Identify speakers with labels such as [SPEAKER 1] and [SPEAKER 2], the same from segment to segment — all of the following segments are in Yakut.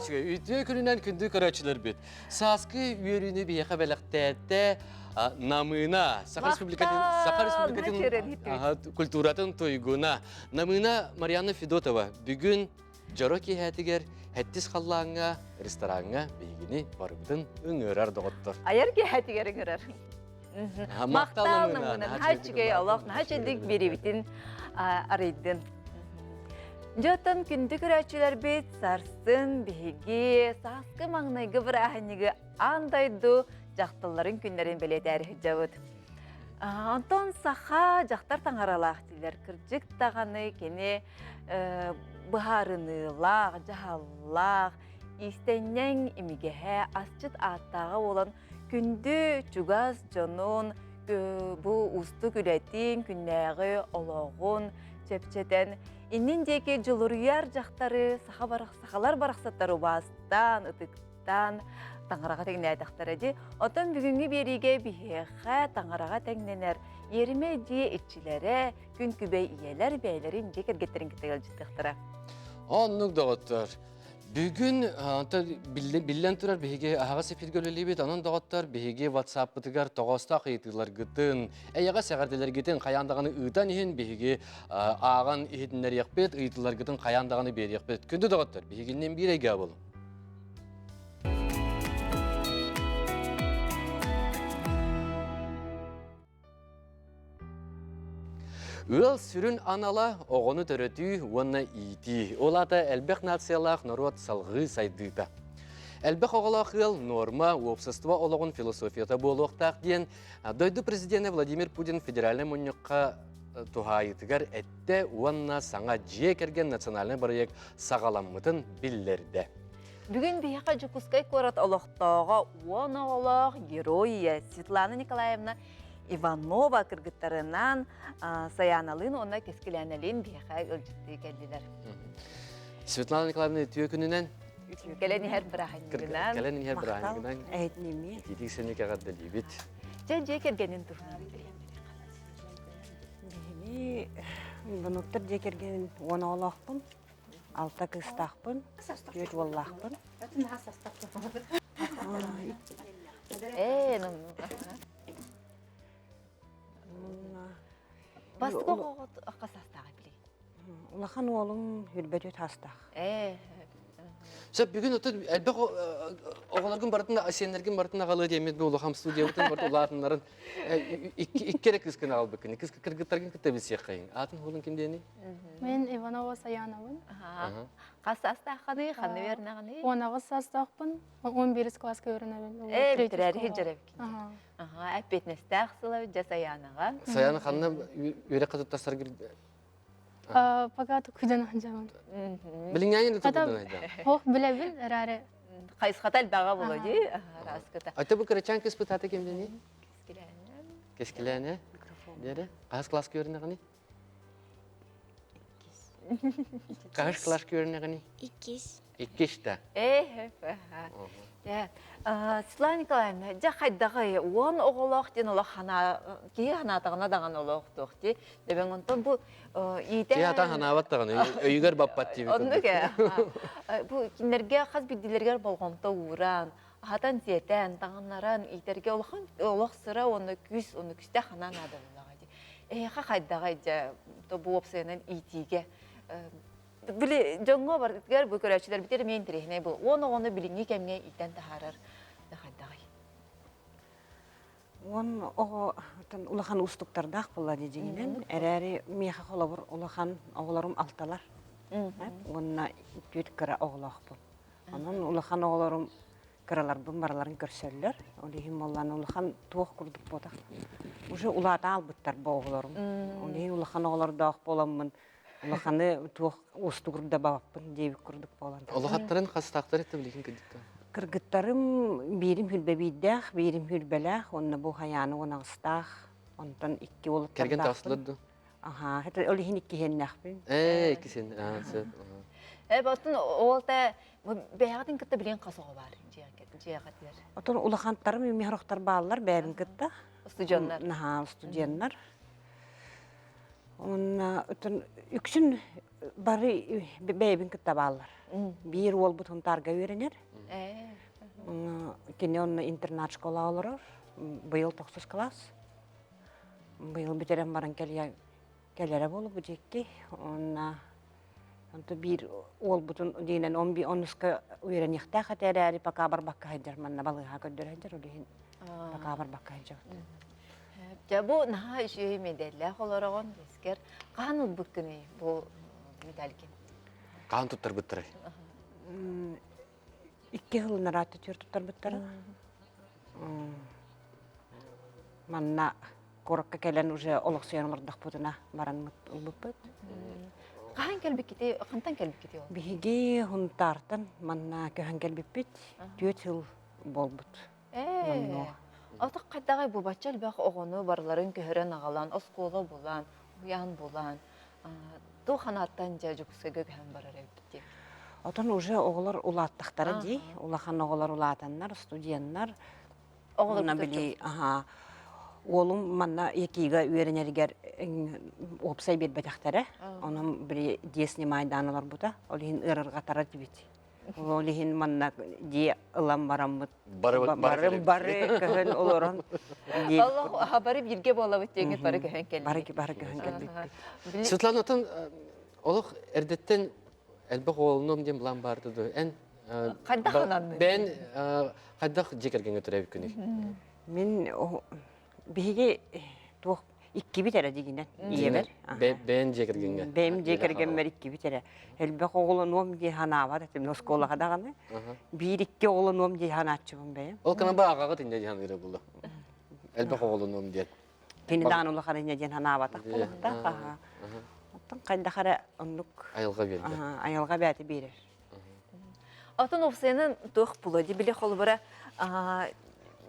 [SPEAKER 1] Үчүгэй. Үтүө күнүнэн күндү көрөөччүлэрбит. Сааскы үөрүүнү биһиэхэ бэлэхтээтэ Намыына, Саха Республикатын, Саха Республикатын культуратын туйгуна. Намыына Марианна Федотова бүгүн дьоро киэһэтигэр Хэттис халлааҥҥа рестораҥҥа биһигини барыбытын ыҥырар доҕоттор.
[SPEAKER 2] Айар киэһэтигэр ыҥырар.
[SPEAKER 1] Махтал
[SPEAKER 2] Намыына, наһаа үчүгэй олох, наһаа үчүгэйдик биэриибитин арыйдын. Дьоттон күндү көрөөччүлэрбит сарсын биһиги сааскы маҥнайгы бырааһынньыгы аан дойду дьахталларын күннэрин бэлиэтээри сылдьабыт. Онтон саха дьахтар таҥаралаах дииллэр. Кырдьык даҕаны кини быһаарыныылаах, дьаһаллаах, иистэнньэҥ имигэһэ, асчыт ааттааҕа буолан күндү чугас дьонун бу уустук үлэтин, күннээҕи олоҕун чэпчэтэн иннин диэки дьулуруйар дьахтары саха сахалар барахсаттар убаастаан, ытыктаан таҥараҕа тэҥнээтэхтэрэ дии. Оттон бүгүҥҥү биэриигэ биһиэхэ таҥараҕа тэҥнэнэр иэримэ дьиэ иччилэрэ, күн күбэй ийэлэр бэйэлэрин дьиэ кэргэттэрин кытта ыалдьыттыахтара.
[SPEAKER 1] Оннук доҕоттор. Бүгүн биллэн турар биһиги аһаҕас эфиргэ үлэлиибит. Онон доҕоттор биһиги WhatsApp-пытыгар тоҕоостоох ыйытыыларгытын, эйэҕэс эҕэрдэлэргитин хайаан даҕаны ыытан иһин биһиги ааҕан иһитиннэриэхпит, ыйытыыларгытын хайаан даҕаны биэриэхпит. Күндү доҕоттор, биһигиннин биир эйгэ буолуҥ. Ыал сүрүн анала оҕону төрөтүү уонна иитии. Ол аата элбэх нациялаах норуот салҕыы сайдыыта. Элбэх оҕолоох ыал нуорма, уопсастыба олоҕун философията буолуохтаах диэн дойду президенэ Владимир Путин федеральнай мунньахха туһаайыытыгар эттэ уонна саҥа дьиэ кэргэн национальнай бырайыак саҕаламмытын биллэрдэ.
[SPEAKER 2] Бүгүн биһиэхэ Дьокуускай куорат олохтооҕо уон оҕолоох герой ийэ Светлана Николаевна Иванова кыргыттарынан Саяналыын уонна Кэскилээнэлиин биһиэхэ ыалдьыттыы кэллилэр.
[SPEAKER 1] Светлана Николаевна үтүө күнүнэн.
[SPEAKER 2] Үтүө кэлэн иһэр бырааһынньыгынан.
[SPEAKER 1] Кэлэн иһэр бырааһынньыгынан.
[SPEAKER 3] Эһитиними.
[SPEAKER 1] Итиитик сэнник эҕэрдэлиибит.
[SPEAKER 2] Дьэ дьиэ кэргэнин туһунан.
[SPEAKER 3] Биһиги Ивановтар дьиэ кэргэнин уон оҕолоохпун. Алта кыыстаахпын, түөрт уоллаахпын.
[SPEAKER 2] Ээ, Бастакы оҕоҕут хас саастааҕый билигин?
[SPEAKER 3] Улахан уолум үрбөтүт саастаах.
[SPEAKER 2] Ээ.
[SPEAKER 1] Сөп бүгүн отут элбэх оҕолоргун барытын сиэннэргин барытын аҕалыа диэммит бу улахан студиябытын барыт улаатыннарын икки эрэ кыыскын аҕалбыккын кыыс кыргыттаргын кытта билсиэххэйиҥ аатын уолун ким диэний
[SPEAKER 4] Мен Иванова Саянабын.
[SPEAKER 2] Хас саастааххыный, ханна үөрэнэҕиний?
[SPEAKER 4] 18 саастаахпын, 11 класска үөрэнэбин.
[SPEAKER 2] Ээ, бүтэрээри сылдьар эбиккин. Аха, эппиэтинэстээх сыла дьэ Саянаҕа.
[SPEAKER 1] Саяна ханна үөрэххэ туттарсаргыр
[SPEAKER 4] Пока тукудан сылдьабын.
[SPEAKER 1] Билиҥҥээҥин да тукудан сылдьабын.
[SPEAKER 4] Ох, билэбин, эрээри.
[SPEAKER 2] Хайысхата элбэҕэ буолуо дии, араскыта.
[SPEAKER 1] Ата бу кырачаан кыспыт ата кимдений?
[SPEAKER 2] Кэскилээнэ.
[SPEAKER 1] Кэскилээнэ. Диэре. Хаһыс класска үөрэнэҕиний? Хаһыс класска үөрэнэҕиний?
[SPEAKER 5] Иккис.
[SPEAKER 1] Иккис да.
[SPEAKER 2] Ээ, Светлана Николаевна, дьэ хайдаҕый уон оҕолоох диэн олох ханаа киһи ханаатаҕына даҕаны олоохтуох дии. Дэбэҥ онтон бу иитэ
[SPEAKER 1] Киһи ата ханаабат даҕаны өйүгэр баппат диэбит
[SPEAKER 2] Оннук ээ. Бу кинилэргэ хас биирдиилэригэр болҕомто ууран, аһатан-сиэтэн, таҥыннаран иитэргэ улахан олох сыра уонна күүс, уонна күстээх ханаа наада буоллаҕа дии. Эһиэхэ хайдаҕый дьэ бу уопсайынан иитиигэ били дьоҥҥо барытыгар бу көрөөччүлэрбитигэр эмиэ интэриэһинэй бу уон оҕону билиҥҥи кэмҥэ иитэн таһаарар хайдаҕый?
[SPEAKER 3] Уон оҕо улахан уустуктардаах буолла дии дьиҥинэн. Эрээри миэхэ холобур улахан оҕолорум алталар. Уонна түөрт кыра оҕолоохпун. Онон улахан оҕолорум кыраларбын барыларын көрсөллөр. Ол иһин буоллаан улахан туох курдук буотах. Уже улаата албыттар бу оҕолорум. Ол иһин улахан оҕолордоох буоламмын улаханы туох уустугурда бабаппын диэбит курдук буолан.
[SPEAKER 1] Улахаттарын хастаахтар это билигин кыргыттар?
[SPEAKER 3] Кыргыттарым биирим хүрбэ биирдээх, биирим хүрбэлээх, уонна бу хайааны уон аҕыстаах, онтон икки уолаттардаахпын.
[SPEAKER 1] Кэргэн таҕыстылар дуо?
[SPEAKER 3] Аһаа, ол иһин иккиһиэннээхпин.
[SPEAKER 1] Ээ, иккисин, аа, сөп.
[SPEAKER 2] Э, оттон ол та бэйэҕитин кытта билигин хас оҕо баар дьиэҕитигэр?
[SPEAKER 3] Отон улахантарым имиһорохтор бааллар бэйэбин кытта.
[SPEAKER 2] Студеннар.
[SPEAKER 3] Наһаа студеннар. Уонна үксүн бары бэйэбин кытта бааллар. Биир уолбут Хунтаарга үөрэнэр. Кини онно интернат школа олорор. Быйыл тохсус класс. Быйыл бүтэрэн баран кэлиэ кэлэрэ буолбут дьикти. Уонна онто биир уолбутун диинэн он онуска үөрэниэхтээх этэ эрээри пока барбакка сылдьар манна балыыһа көрдөрө сылдьар ол иһин пока барбакка сылдьабыт.
[SPEAKER 2] Дьэ бу наһаа үчүгэй медаллээх олороҕун искэр хаһан ылбыккыный бу медалькин?
[SPEAKER 1] Хаһан туттарбыттарай?
[SPEAKER 3] Икки сылын араатта түөр туттарбыттара. Манна куоракка кэлэн уже олохсуйан олордохпутуна баран ылбыппыт.
[SPEAKER 2] Хаһан кэлбиккитий, хантан кэлбиккитий ол?
[SPEAKER 3] Биһиги Хунтаартан манна көһөн кэлбиппит. Түөрт сыл буолбут.
[SPEAKER 2] Ээ, ото хайдаҕай бу бачча элбэх оҕону барыларын көһөрөн аҕалан, оскуола булан, уһуйаан булан, туох санааттан дьэ Дьокуускайга көһөн барар эбит дии?
[SPEAKER 3] Отон уже оҕолор улааттахтара дии. Улахан оҕолор улаатаннар, студеннар.
[SPEAKER 2] Оҕолор
[SPEAKER 3] били аха уолум манна Якига үөрэнэригэр уопсай биэрбэтэхтэрэ. Онон били дьиэ снимайдаан олорбута. Ол иһин ыарырҕатара дибит. Ол иһин манна дьиэ ылан бараммыт
[SPEAKER 1] бары
[SPEAKER 3] бары бары көһөн олорон
[SPEAKER 2] Аллах бары бииргэ буолабыт диэҥҥит бары көһөн кэллигит.
[SPEAKER 3] Бары бары көһөн кэлбиппит.
[SPEAKER 1] Светлана отон олох эрдэттэн элбэх оҕолонуом диэн былаан баарды дуо? Эн
[SPEAKER 2] хайдах ананнын?
[SPEAKER 1] Бэйэн хайдах дьиэ кэргэҥҥэ төрөөбүккүнүй?
[SPEAKER 3] Мин биһиги туох иккибит эрэ дигинэн ийэбэр.
[SPEAKER 1] Бэйэн дьиэ кэргэҥҥэ.
[SPEAKER 3] Бэйэм дьиэ кэргэммэр иккибит эрэ. Элбэх оҕолонуом дии санаабат этим оскуолаҕа даҕаны. Биир икки оҕолонуом дии санааччыбын бэйэм.
[SPEAKER 1] Ол кана ба аҕаҕыт инньэ дии саныыра буолла. Элбэх оҕолонуом диэн.
[SPEAKER 3] Кини даҕаны улахан инньэ диэн санаабатах буолуохтаах. Оттон хайдах эрэ оннук
[SPEAKER 1] айылҕа биэрдэ.
[SPEAKER 3] Айылҕа бэйэтэ биэрэр.
[SPEAKER 2] Отон уопсайынан туох була ди били холобура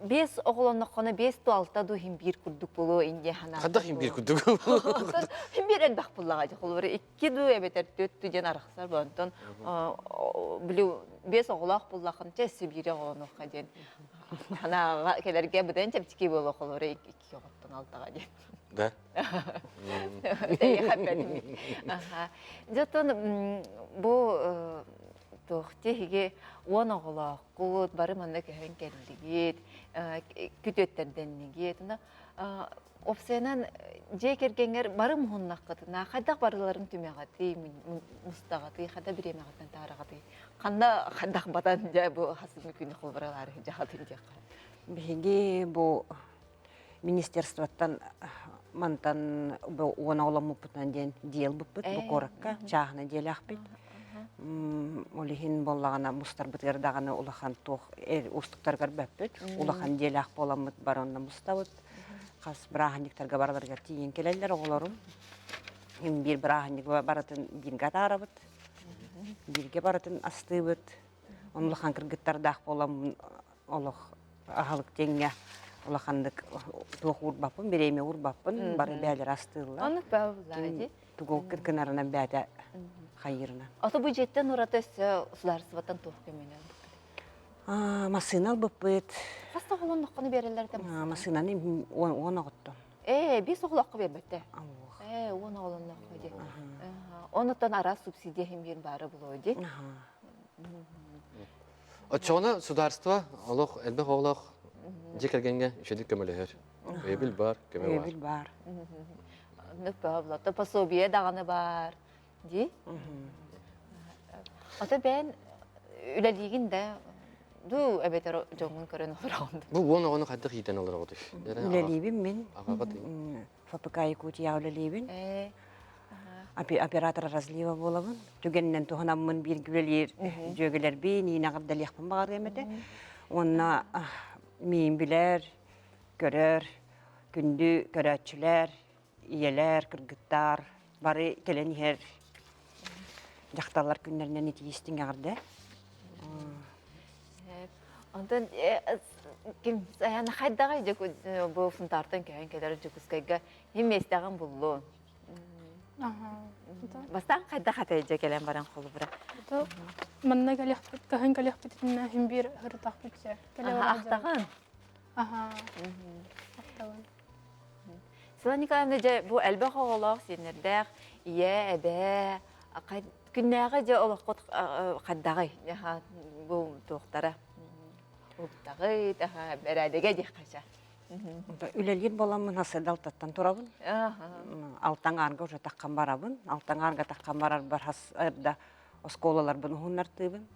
[SPEAKER 2] биэс оҕолонноххуна биэс ту алта ду иһин биир курдук буолуо инде хана.
[SPEAKER 1] Хайдах иһин биир курдук?
[SPEAKER 2] Иһин биир элбэх буллаҕа дьэ холобура икки ду эбэтэр түөрт ду диэн арахсар онтон били биэс оҕолоох буллаххын чэ өссө биири оҕолонуохха диэн ханаҕа кэлэргэ быдан чэпчэки буолуо холобура икки оҕоттон алтаҕа диэн.
[SPEAKER 1] Да.
[SPEAKER 2] Дьэ оттон бу туох тиһиги уон оҕолооххут, бары манна көһөн кэллигит, күтүөттэрдэннигит. Уопсайынан дьиэ кэргэҥҥэр бары муһуннаххытына, хайдах барыларын түмэҕитий, мустаҕытый, хайдах бириэмэҕитин таараҕытый? Ханна хайдах батан дьэ бу хасыҥҥы күнү холбуралаары дьаһатын диэххэ.
[SPEAKER 3] Биһиги бу министерствоттан мантан бу уон оҕоломмуппутунан диэн дьиэ ылбыппыт бу куоракка чааһынай дьиэлээхпит ол иһин буоллаҕына мустарбытыгар даҕаны улахан туох уустуктарыгар бөппүт улахан дьиэлээх буоламмыт бары онно мустабыт хас бырааһынньыктарга барыларыгар тиийэн кэлэллэр оҕолорум биир бырааһынньык барытын бииргэ атаарабыт бииргэ барытын астыыбыт он улахан кыргыттардаах буоламмын олох аһылык диэҥҥэ улаханнык туох уурбаппын, бириэмэ уурбаппын, бары бээлэр астыыллар.
[SPEAKER 2] Оннук бааллар
[SPEAKER 3] Тугу гынарынан бээтэ хайыырынан.
[SPEAKER 2] Ото бу дьиэттэн ураты өссө судаарыстыбаттан туох көмөнү ылбыккыт?
[SPEAKER 3] Массыына ылбыппыт.
[SPEAKER 2] Хас да оҕолонноххуну биэрэллэр этэ
[SPEAKER 3] Массыынаны уон оҕоттон.
[SPEAKER 2] Ээ, биэс оҕолооххо биэрбэттэ. Ээ, уон оҕолонноххо дии. Онуттан араас субсидия иһин биир баара булуо дии.
[SPEAKER 1] Оччоҕуна судаарство олох элбэх оҕолоох дьиэ кэргэҥҥэ үчүгэйдик көмөлөһөр. Өйөбүл баар, көмө баар.
[SPEAKER 3] Өйөбүл баар.
[SPEAKER 2] Нүк пособие даҕаны баар дии. Ото бэйэн үлэлиигин да дуу эбэтэр дьоҥҥун көрөн олороҕун
[SPEAKER 1] Бу уон оҕону хайдах иитэн олороҕутуй?
[SPEAKER 3] Үлэлиибин мин. ФПК Якутия үлэлиибин. Оператор разлива буолабын. Түгэнинэн туһанаммын бииргэ үлэлиир дьүөгэлэрбин, иинэҕирдэлиэхпин баҕарыам этэ. Уонна миин билэр, көрөр, күндү көрөөччүлэр, ийэлэр, кыргыттар бары кэлэн иһэр дьахталлар күннэринэн итии-истиҥ эҕэрдэ.
[SPEAKER 2] Онтон ким сайаана хайдаҕый бу Сунтаартан көһөн кэлэр Дьокуускайга иһин миэстэҕин буллун. Бастаан хайдах этэй дьэ кэлэн баран холобура?
[SPEAKER 4] Манна кэлиэхпит, көһөн кэлиэхпитинэ иһин биир ырытахпыт
[SPEAKER 2] Ахтаҕын?
[SPEAKER 4] Аха, ахтабын.
[SPEAKER 2] Светлана Николаевна, дьэ, бу элбэх оҕолоох, сиэннэрдээх ийэ, эбээ, күннээҕи дьэ олоххут хайдаҕый? Бу туохтара? Уктаҕый, бэрээдэгэ диэххэ ча.
[SPEAKER 3] Үлэлиир буоламмын хасыдалтаттан турабын. Алтан аарга уже таххан барабын. Алтан аарга таххан барарбар хас эрдэ оскуолаларбын уһуннартыыбын.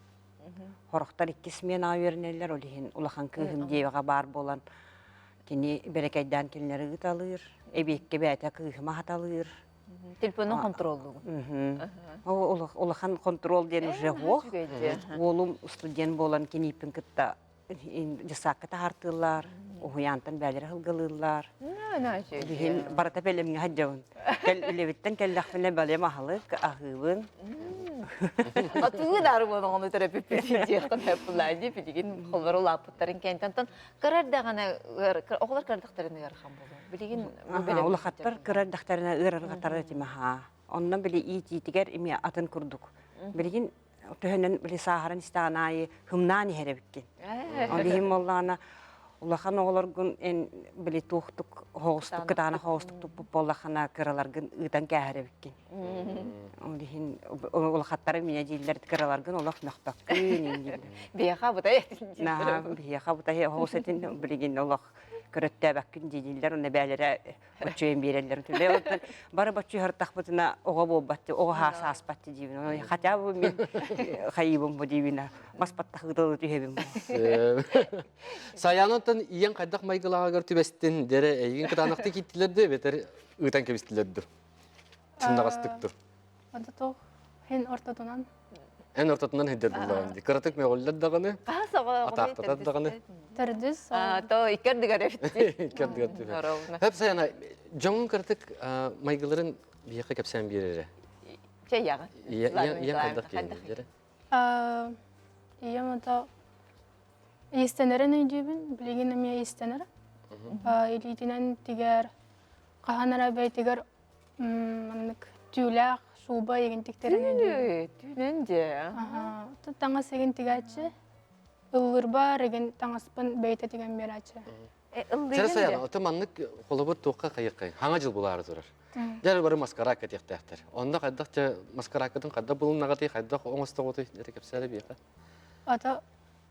[SPEAKER 3] Хорохтор икки смена үөрэнэллэр, ол иһин улахан кыыһым диэбэҕэ баар буолан кини бэрэкэйдээн кинилэри ыыталыыр, эбиэккэ бэйэтэ кыыһым аһаталыыр.
[SPEAKER 2] Телефонун хонтуруоллуугун.
[SPEAKER 3] Улахан хонтуруол диэн уже суох. Уолум студент буолан кинииппин кытта дьыссаакка таһаартыыллар, уһуйаантан бээлэрэ сылгылыыллар. Билигин барыта бэлэмҥэ сылдьабын. Үлэбиттэн кэллэхпинэ бэлэм аһылык аһыыбын.
[SPEAKER 2] Атыы дары буолан төрөппүппүт диэххин сөп дии билигин холбор улааппыттарын кэнтэн кыра эрдэҕинэ оҕолор кырдахтарына ыарахан буолуо. Билигин
[SPEAKER 3] улахаттар кыра эрдэхтэринэ ыарырҕатар этим аһаа. Онно били иитиитигэр эмиэ атын курдук. Билигин төһөнөн били сааһыран истэҕин аайы хымнаан иһэр эбиккин. Ол иһин буоллаҕына улахан оҕолоргун эн били туохтук хоҕустук кытаанах хоҕустук туппут буоллаххына кыраларгын ыытан кээһэр эбиккин. Ол иһин улахаттары минэ дииллэр кыраларгын олох мөхпөккүн дииллэр.
[SPEAKER 2] Биһиэхэ бутай этин
[SPEAKER 3] дииллэр. Биһиэхэ бутай оҕус этин билигин олох көрөттөөбөккүн дииллэр уонна бээлэрэ боччуйан биэрэллэр. Оттон бары боччуйартахпытына оҕо буолбат, оҕо сааспат диибин. Хотя бы мин хайыыбын бу диибин, бас баттах ыытылы түһэбин.
[SPEAKER 1] Саян оттон ийэҥ хайдах майгылааҕыгар түбэстин, дэрэ эйигин кытаанахтык ииттилэр дуу, эбэтэр ыытан кэбистилэр дуу? Сымнаҕастык дуу?
[SPEAKER 4] Ата туох эн ортотунан.
[SPEAKER 1] Эн ортотунан сылдьар буллаҕын дии. Кыратык мөҕүллэр даҕаны, атаахтатар даҕаны.
[SPEAKER 4] Төрдүс.
[SPEAKER 2] То иккэрдигэр эбит.
[SPEAKER 1] Иккэрдигэр түһэр. Хөп Саяна, дьоҥун кыратык майгыларын биһиэхэ кэпсээн биэрэрэ.
[SPEAKER 2] Чэйэҕин.
[SPEAKER 1] Ийэҥ хайдах киһи
[SPEAKER 4] Ийэм ото иистэнэрин өйдүүбүн, билигин эмиэ иистэнэр. Илиитинэн тигэр, хаһан эрэ бэйэтигэр маннык түүлээх шуба егин тиктэрин
[SPEAKER 2] Түүнэн дьэ.
[SPEAKER 4] Таҥас егин тигээччи. Ыллырбар егин таҥаспын бэйэтэ тигэн биэрээччи.
[SPEAKER 1] Чэ Саяна, ото маннык холобур туохха хайыаххай? Хаҥа дьыл булаары турар. Дьэ бары маскараакка диэхтээхтэр. Онно хайдах дьэ маскарааккытын хайдах булуннаҕытый, хайдах оҥостоҕутуй? Дьэ кэпсээлэ биэхэ.
[SPEAKER 4] Ото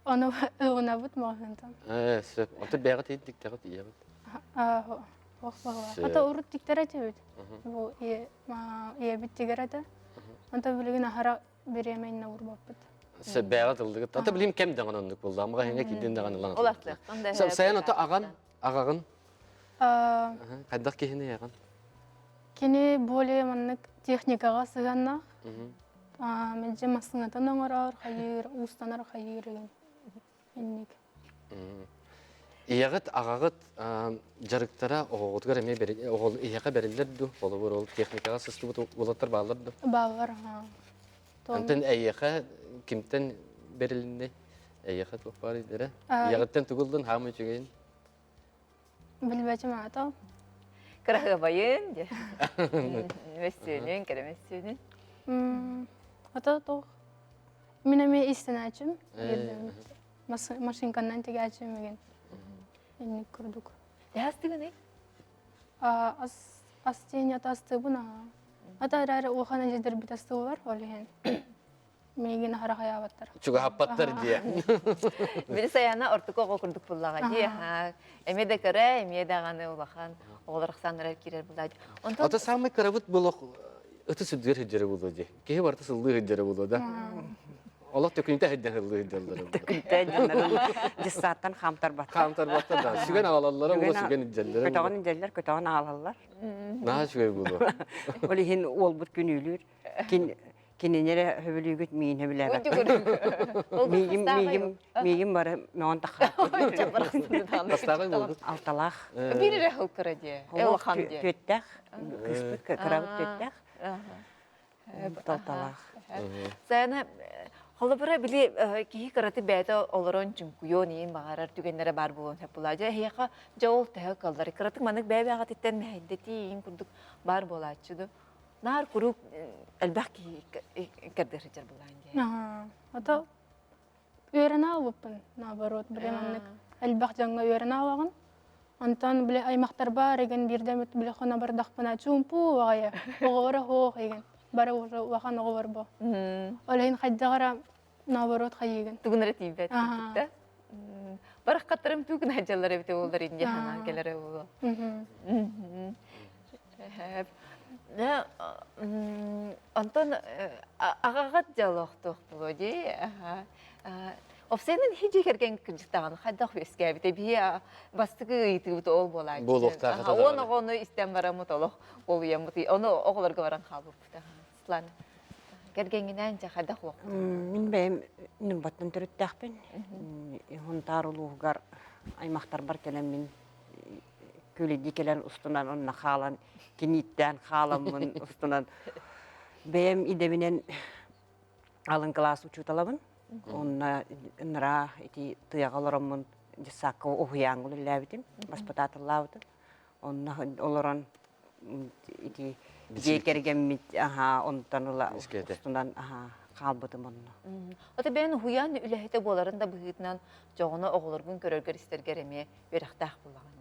[SPEAKER 4] ону ылынабыт маҕаһыынтан.
[SPEAKER 1] Ээ, сөп. Ото бэйэҕит иһиттэҕит ийэҕит.
[SPEAKER 4] Ох баҕалаах. Ото урут тиктэр этибит. Бу ийэбит тигэр этэ. Онто билигин аһара бириэмэ иннэ уурбаппыт.
[SPEAKER 1] Бэйэҕит ыллыгыт. Ата билим кэм даҕаны оннук буолла. Маҕаһыыҥҥа киирдин даҕаны ылан. Сайын ото аҕан, аҕаҕын. Хайдах киһини аҕан?
[SPEAKER 4] Кини более маннык техникаҕа сыһыаннаах. Мэлдьи массыынатын оҥорор, хайыыр, уустанар хайыыр игин. Инник.
[SPEAKER 1] Ийэҕит, аҕаҕыт дьарыктара оҕоҕутугар эмиэ эһиэхэ бэриллэр дуу? Холобур, ол техникаҕа сыстыбыт уолаттар бааллар дуу?
[SPEAKER 4] Бааллар,
[SPEAKER 1] Онтон эйиэхэ кимтэн бэрилиннэй? Эйиэхэ туох баар идэрэ? Ийэҕиттэн тугу ыллын, хаамай үчүгэйин?
[SPEAKER 4] Билбэтим аата.
[SPEAKER 2] Кыраһыабайын, дьэ. Мөссүөнүн, кэрэ мөссүөнүн.
[SPEAKER 4] Ата туох Мин эмиэ иистэнээччим. Машинканан тигээччим мигин. Инник курдук.
[SPEAKER 2] Астыгыный?
[SPEAKER 4] Ас ас диэн ата астыыбын аһаа. Ата эрээри улахан эдьидэрбит астыылар, ол иһин миигин аһара хайаабаттар.
[SPEAKER 1] Чугаһаппаттар диэ.
[SPEAKER 2] Били Саяна ортуку оҕо курдук буллаҕа дии. Эмиэ да кыра, эмиэ даҕаны улахан оҕолор ахсааннара киирэр буллаа.
[SPEAKER 1] Онтон Ата самый кырабыт болох ыты сүрдүгэр сылдьара буолуо дии. Киһи барыта сыллыы сылдьара буолуо да. Олох төкүнүтэ сылдьан сыллыы сылдьаллара буолуо.
[SPEAKER 3] Төкүнүтэ дьоннорун дьыссааттан хаамтарбаттар.
[SPEAKER 1] Хаамтарбаттар да. Сүгэн аҕалаллара ула сүгэн илдьэллэрэ.
[SPEAKER 3] Көтөҕөн илдьэллэр, көтөҕөн аҕалаллар.
[SPEAKER 1] Наһаа үчүгэй буолуо.
[SPEAKER 3] Ол иһин уолбут күнүүлүүр. Кин кинини эрэ сөбүлүүгүт, миигин сөбүлээбэт. Миигин миигин миигин бары мөҕөн таххааппыт.
[SPEAKER 1] Бастааҕы буолбут.
[SPEAKER 3] Алталаах.
[SPEAKER 2] Биир эрэ хыл кыра дии. Улахан дии.
[SPEAKER 3] Түөттээх. Кыыспыт кырабыт түөттээх. Талталаах.
[SPEAKER 2] Саяна, холобура били киһи кыраты бэйэтэ олорон чуҥкуйуон иин баҕарар түгэннэрэ баар буолуон сөп буолаа. Дьэ, эһиэхэ дьэ ол төһө кыаллар. Кыратык маннык бэйэ-бэйэҕититтэн мэһэйдэтии иин курдук баар буолааччы ду. Наар куруук элбэх киһи кэрдэр сылдьар буолаан дии.
[SPEAKER 4] Ото үөрэнэ албыппын, наоборот, били маннык элбэх дьоҥҥо үөрэнэ алаҕын. Онтон били аймахтарбар игин биирдэ эмит били хоно бардахпына чуумпу аҕайа оҕолоро суох игин бары уже улахан оҕолор бу. Ол иһин хайдах эрэ наоборот хайыыгын.
[SPEAKER 2] Тугун эрэ тиийбэт курдук да. Бараххаттарым тугун сылдьаллар эбитэ буоллар инде санаан кэлэрэ буолуо. Онтон аҕаҕыт дьолоохтуох буолуо дии. Опсайынан хижи кэргэн кырдьыктаҕын хайдах үөскээбитэ биһи бастакы ыйытыыбыт ол буолааччы.
[SPEAKER 1] Буолуохтаах
[SPEAKER 2] Уон оҕону истэн бараммыт олох олуйаммыт. Ону оҕолорго баран хаалбыппыт. Светлана, кэргэҥҥинээн дьэ хайдах олох?
[SPEAKER 3] Мин бэйэм Ньурбаттан төрүттээхпин. Хонтаар улууһугар аймахтарбар кэлэммин күлүдии кэлэн устунан онно хаалан кинииттээн хааламмын устунан бэйэм идэбинэн алын кылаас учууталабын. Онно ыныраа ити тыаҕа олороммун дьыссаакка уһуйааҥҥа үлэлээбитим, баспытаатыллаабытым. Онно олорон ити дьиэ кэргэммит аһаа онтон ыла устунан аһаа хаалбытым онно.
[SPEAKER 2] Ото бэйэн уһуйаан үлэһитэ буоларын да быһыытынан дьоҕуна оҕолоргун көрөргөр-истэргэр эмиэ үөрэхтээх буоллаҕын.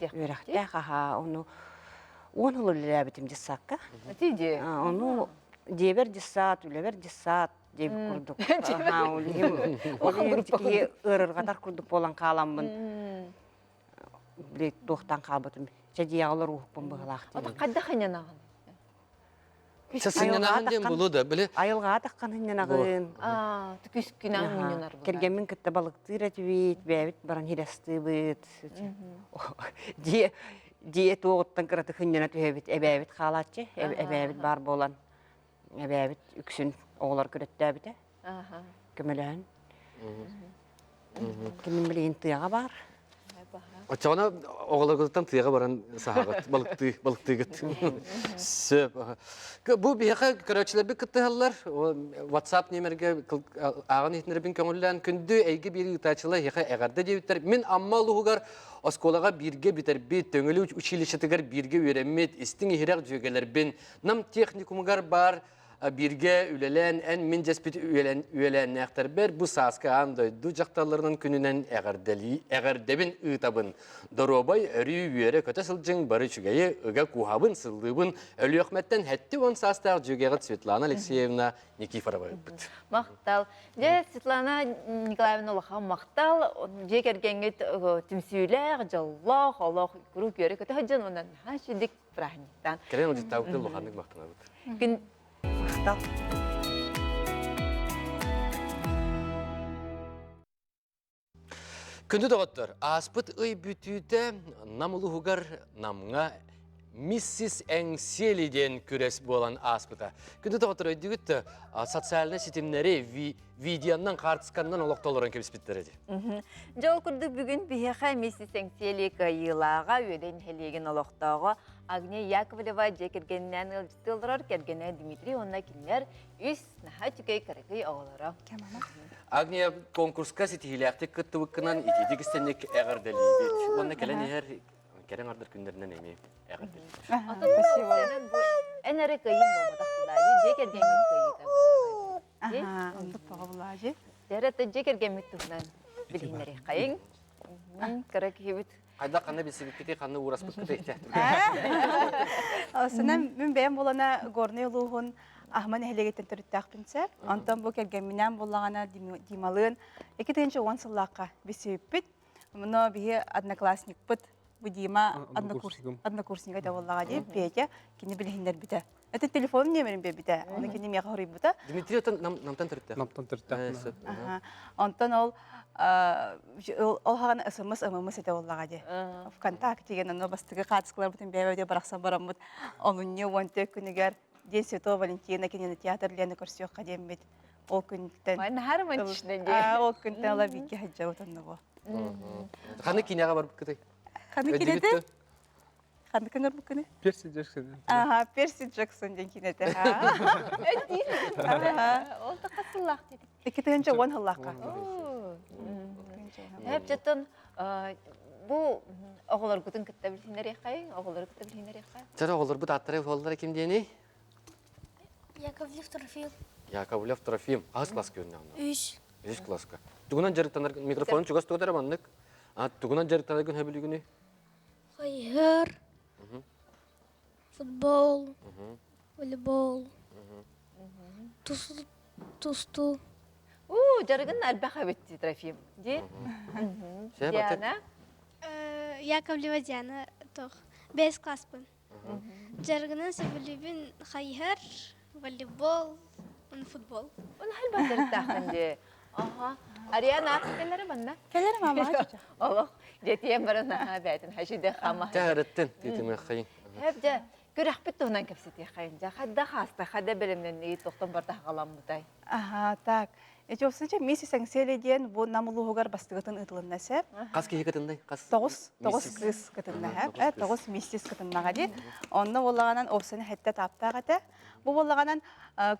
[SPEAKER 3] Үөрэхтээх аһаа ону уон сыл үлэлээбитим дьыссаакка.
[SPEAKER 2] Ити дии.
[SPEAKER 3] Ону дьиэбэр дьыссаат, үлэбэр дьыссаат диэбит курдук. Ол иһин киһи ыарырҕатар курдук буолан хааламмын били туохтан хаалбытым. Чэ дьиэҕэ олоруохпун быһылаах
[SPEAKER 2] диэн. Хайдах инньанаҕын?
[SPEAKER 1] Сынньанаҕын диэн булу да, били.
[SPEAKER 3] Айылҕаҕа таххан сынньанаҕын.
[SPEAKER 2] Аа, күскүнэн мунньунар
[SPEAKER 3] Кэргэммин кытта балыктыыр этибит, бэйэбит баран хирастыыбыт. Дьиэ дьиэ туоҕуттан кыратык сынньана түһэбит, эбээбит хаалааччы, эбээбит баар буолан, эбээбит үксүн оҕолор күрэттээбитэ. Көмөлөһөн. Кимин билигин тыаҕа баар.
[SPEAKER 1] Оччоҕуна оҕолоргутуттан тыаҕа баран саһаҕыт, балыктыы, балыктыыгыт. Сөп. Бу биһиэхэ көрөөччүлэрбит кыттыһаллар. WhatsApp нүөмэргэ ааҕан иһитиннэрбин көҥүллээн күндү эйгэ биир ыытааччылар эһиэхэ эҕэрдэ диэбиттэр. Мин Амма улууһугар оскуолаҕа бииргэ бүтэрбит, Төҥүлү училищетыгар бииргэ үөрэммит, истиҥ иһирэх дьүөгэлэрбин Нам техникумугар баар бииргэ үлэлээн эн мин дьэспит үөлээннээхтэрбэр бу сааскы аан дойду дьахталларынан күнүнэн эҕэрдэлии эҕэрдэбин ыытабын. Доруобай өрүү үөрэ-көтө сылдьыҥ бары үчүгэйи ыга кууһабын, сыллыыбын. Өлүөхмэттэн 70 саастаах дьүөгэҕит Светлана Алексеевна Никифорова ыыппыт.
[SPEAKER 2] Махтал. Дьэ, Светлана Николаевна улахан махтал. Дьиэ кэргэҥҥит түмсүүлээх, дьоллоох, олох куруук үөрэ-көтө сылдьан уонна наһаа үчүгэй праздниктаан.
[SPEAKER 1] Кэлэн ыалдьыттаабыттан улаханнык махтанабыт.
[SPEAKER 2] Күн
[SPEAKER 3] Махтал.
[SPEAKER 1] Күндү доҕоттор, ааспыт ый бүтүүтэ Нам улууһугар Намҥа Миссис Эҥсиэли диэн күрэс буолан ааспыта. Күндү доҕоттор, өйдүүгүт да, социальнай ситимнэри видеоннан, хаартысканнан олохтолорон кэбиспиттэр эти.
[SPEAKER 2] Дьэ ол курдук бүгүн биһиэхэ Миссис Эҥсиэли кыайыылааҕа Үөдэй нэһилиэгин олохтооҕо Агния Яковлева дьиэ кэргэнинээн ыалдьыттыы олорор кэргэнэ Дмитрий уонна кинилэр үс наһаа үчүгэй кыракый оҕолоро.
[SPEAKER 1] Агния конкурска ситиһиилээхтик кыттыбыккынан итиитик истэнник эҕэрдэлиибит. Уонна кэлэн иһэр кэрэ аҥардар күннэринэн эмиэ эҕэрдэлиибит.
[SPEAKER 2] Спасибо. Эн эрэ кыайыым буолбатах Влади, дьиэ кэргэҥҥит кыайыыта.
[SPEAKER 4] Аха, онтук тоҕо Влади.
[SPEAKER 2] Дьэ, дьиэ кэргэммит туһунан билиһиннэриэххэйиҥ. Кыра киһибит
[SPEAKER 1] Хайдах ханна билсибиккитий, ханна уураспыккытый?
[SPEAKER 5] Сынан мин бэйэм буолана Горнай улууһун Аһыма нэһилиэгиттэн төрүттээхпин сэр. Онтон бу кэргэмминээн буоллаҕына Дималыын 2010 сыллаахха билсибиппит. Мұны биһи одноклассникпыт бу Дима однокурсник этэ буоллаҕа дии Петя кини билиһиннэрбитэ. Это телефон нөмерин биэрбитэ. Оны кини миэхэ хоруйбута.
[SPEAKER 1] Дмитрий отон намтан төрүттээх.
[SPEAKER 6] Намтан төрүттээх.
[SPEAKER 5] Онтон ол ол хаҕана СМС ымымыс этэ буоллаҕа дии. ВКонтакте деген ону бастакы хаартыскаларбытын бэйэ-бэйэ барахсан бараммыт олунньу 14 күнүгэр День Святого Валентина кинотеатр Лена көрсүөххэ диэммит ол күнтэн
[SPEAKER 2] Наһаа романтичный дии.
[SPEAKER 5] Ол күнтэн ыла бииргэ сылдьабыт оннугу.
[SPEAKER 1] Ханна киниэҕэ барбыккытый?
[SPEAKER 5] Ханна киниэтэ? Ханнык ыҥырбыккыный?
[SPEAKER 6] Перси Джексон.
[SPEAKER 5] Ага, Перси Джексон диэн киниэтэ.
[SPEAKER 2] Ол да хас сыллаах диэбит?
[SPEAKER 5] 2010 сыллаахха.
[SPEAKER 2] Эп бу оҕолоргутун кытта билсиннэриэххэйиҥ, оҕолору кытта билсиннэриэххэ.
[SPEAKER 1] Чара оҕолорбут ааттара буоллара ким диэний?
[SPEAKER 7] Яковлев Трофим.
[SPEAKER 1] Яковлев Трофим. Хаһыс класска үөрэнэҕин?
[SPEAKER 7] Үс.
[SPEAKER 1] Үс класска. Тугунан дьарыктанар микрофонун чугас тугутара маннык. А тугунан дьарыктанаргын сөбүлүүгүнүй?
[SPEAKER 7] Хайыһар, футбол, волейбол, тустуу.
[SPEAKER 2] Уу, дьарыгын элбэх эбит дии, Трофим. Дии? Диана?
[SPEAKER 7] Яковлева Диана тох. Бэс класспын. Дьарыгынан сөбүлүүбүн хайыһар, волейбол, футбол.
[SPEAKER 2] Оны хальба дьарыктааххын дии. Аха. Ариана, кэллэрэ манна?
[SPEAKER 5] Кэлэр мама.
[SPEAKER 2] Олох, дьэтиэн баран аха бээтин хашиде хама.
[SPEAKER 1] Тәһәреттен титимэххайын.
[SPEAKER 2] Хэп дьэ, күрэхпит туһунан кэпсэтиэххэйин. Дьэ, хайда хааста, хайда бэлэмнэннигит тохтон барта хаҕаламмытай?
[SPEAKER 5] Аха, так. Эти осынча миссис Эҥсиэли диэн бу Нам улууһугар бастыгытын ыытылынна сеп.
[SPEAKER 1] Хас киһи кытыннай? Хас
[SPEAKER 5] Тоҕус, тоҕус кыыс кытынна хэп. Э, тоҕус миссис кытыннаҕа дии. Онно буоллаҕынан опсаны хэттэ таптаах этэ. Бу буоллаҕынан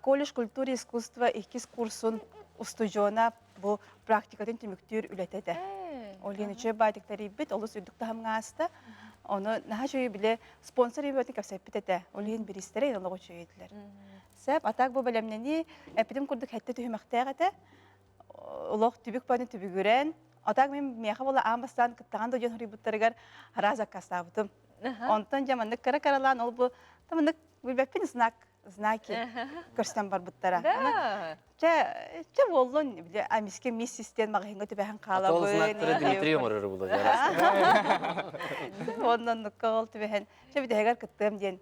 [SPEAKER 5] колледж культуры и искусства иккис курсун устудьуона бу практикатын түмүктүүр үлэтэ этэ. Ол иһин үчүгэй баайтык тэрийбит, олус үрдүк таһымҥа ааста. Ону наһаа үчүгэй били спонсор ибэтин кэпсэппит этэ. Ол иһин бириистэрэ олох үчүгэй этилэр. Сөп, а так бу бэлэмнэнии эппитим курдук хэттэ түһүмэхтээх этэ. Олох түбүк баны түбүгүрэн, а так мин миэхэ буола аан бастаан кыттаҕан да дьон хоруйбуттарыгар араас аккаастаабытым. Онтон дьэ маннык кыра-кыралаан ол бу маннык билбэппин знак знаки көрсөн барбыттара.
[SPEAKER 2] Да.
[SPEAKER 5] Чэ, чэ буоллун, били амиске миссис диэн маҕаһыыҥҥа түбэһэн хаалабын.
[SPEAKER 1] Ол знактары Дмитрий оҥорор буолар.
[SPEAKER 5] Онноннукка ол түбэһэн, чэ бүтэһигэр кыттыам диэн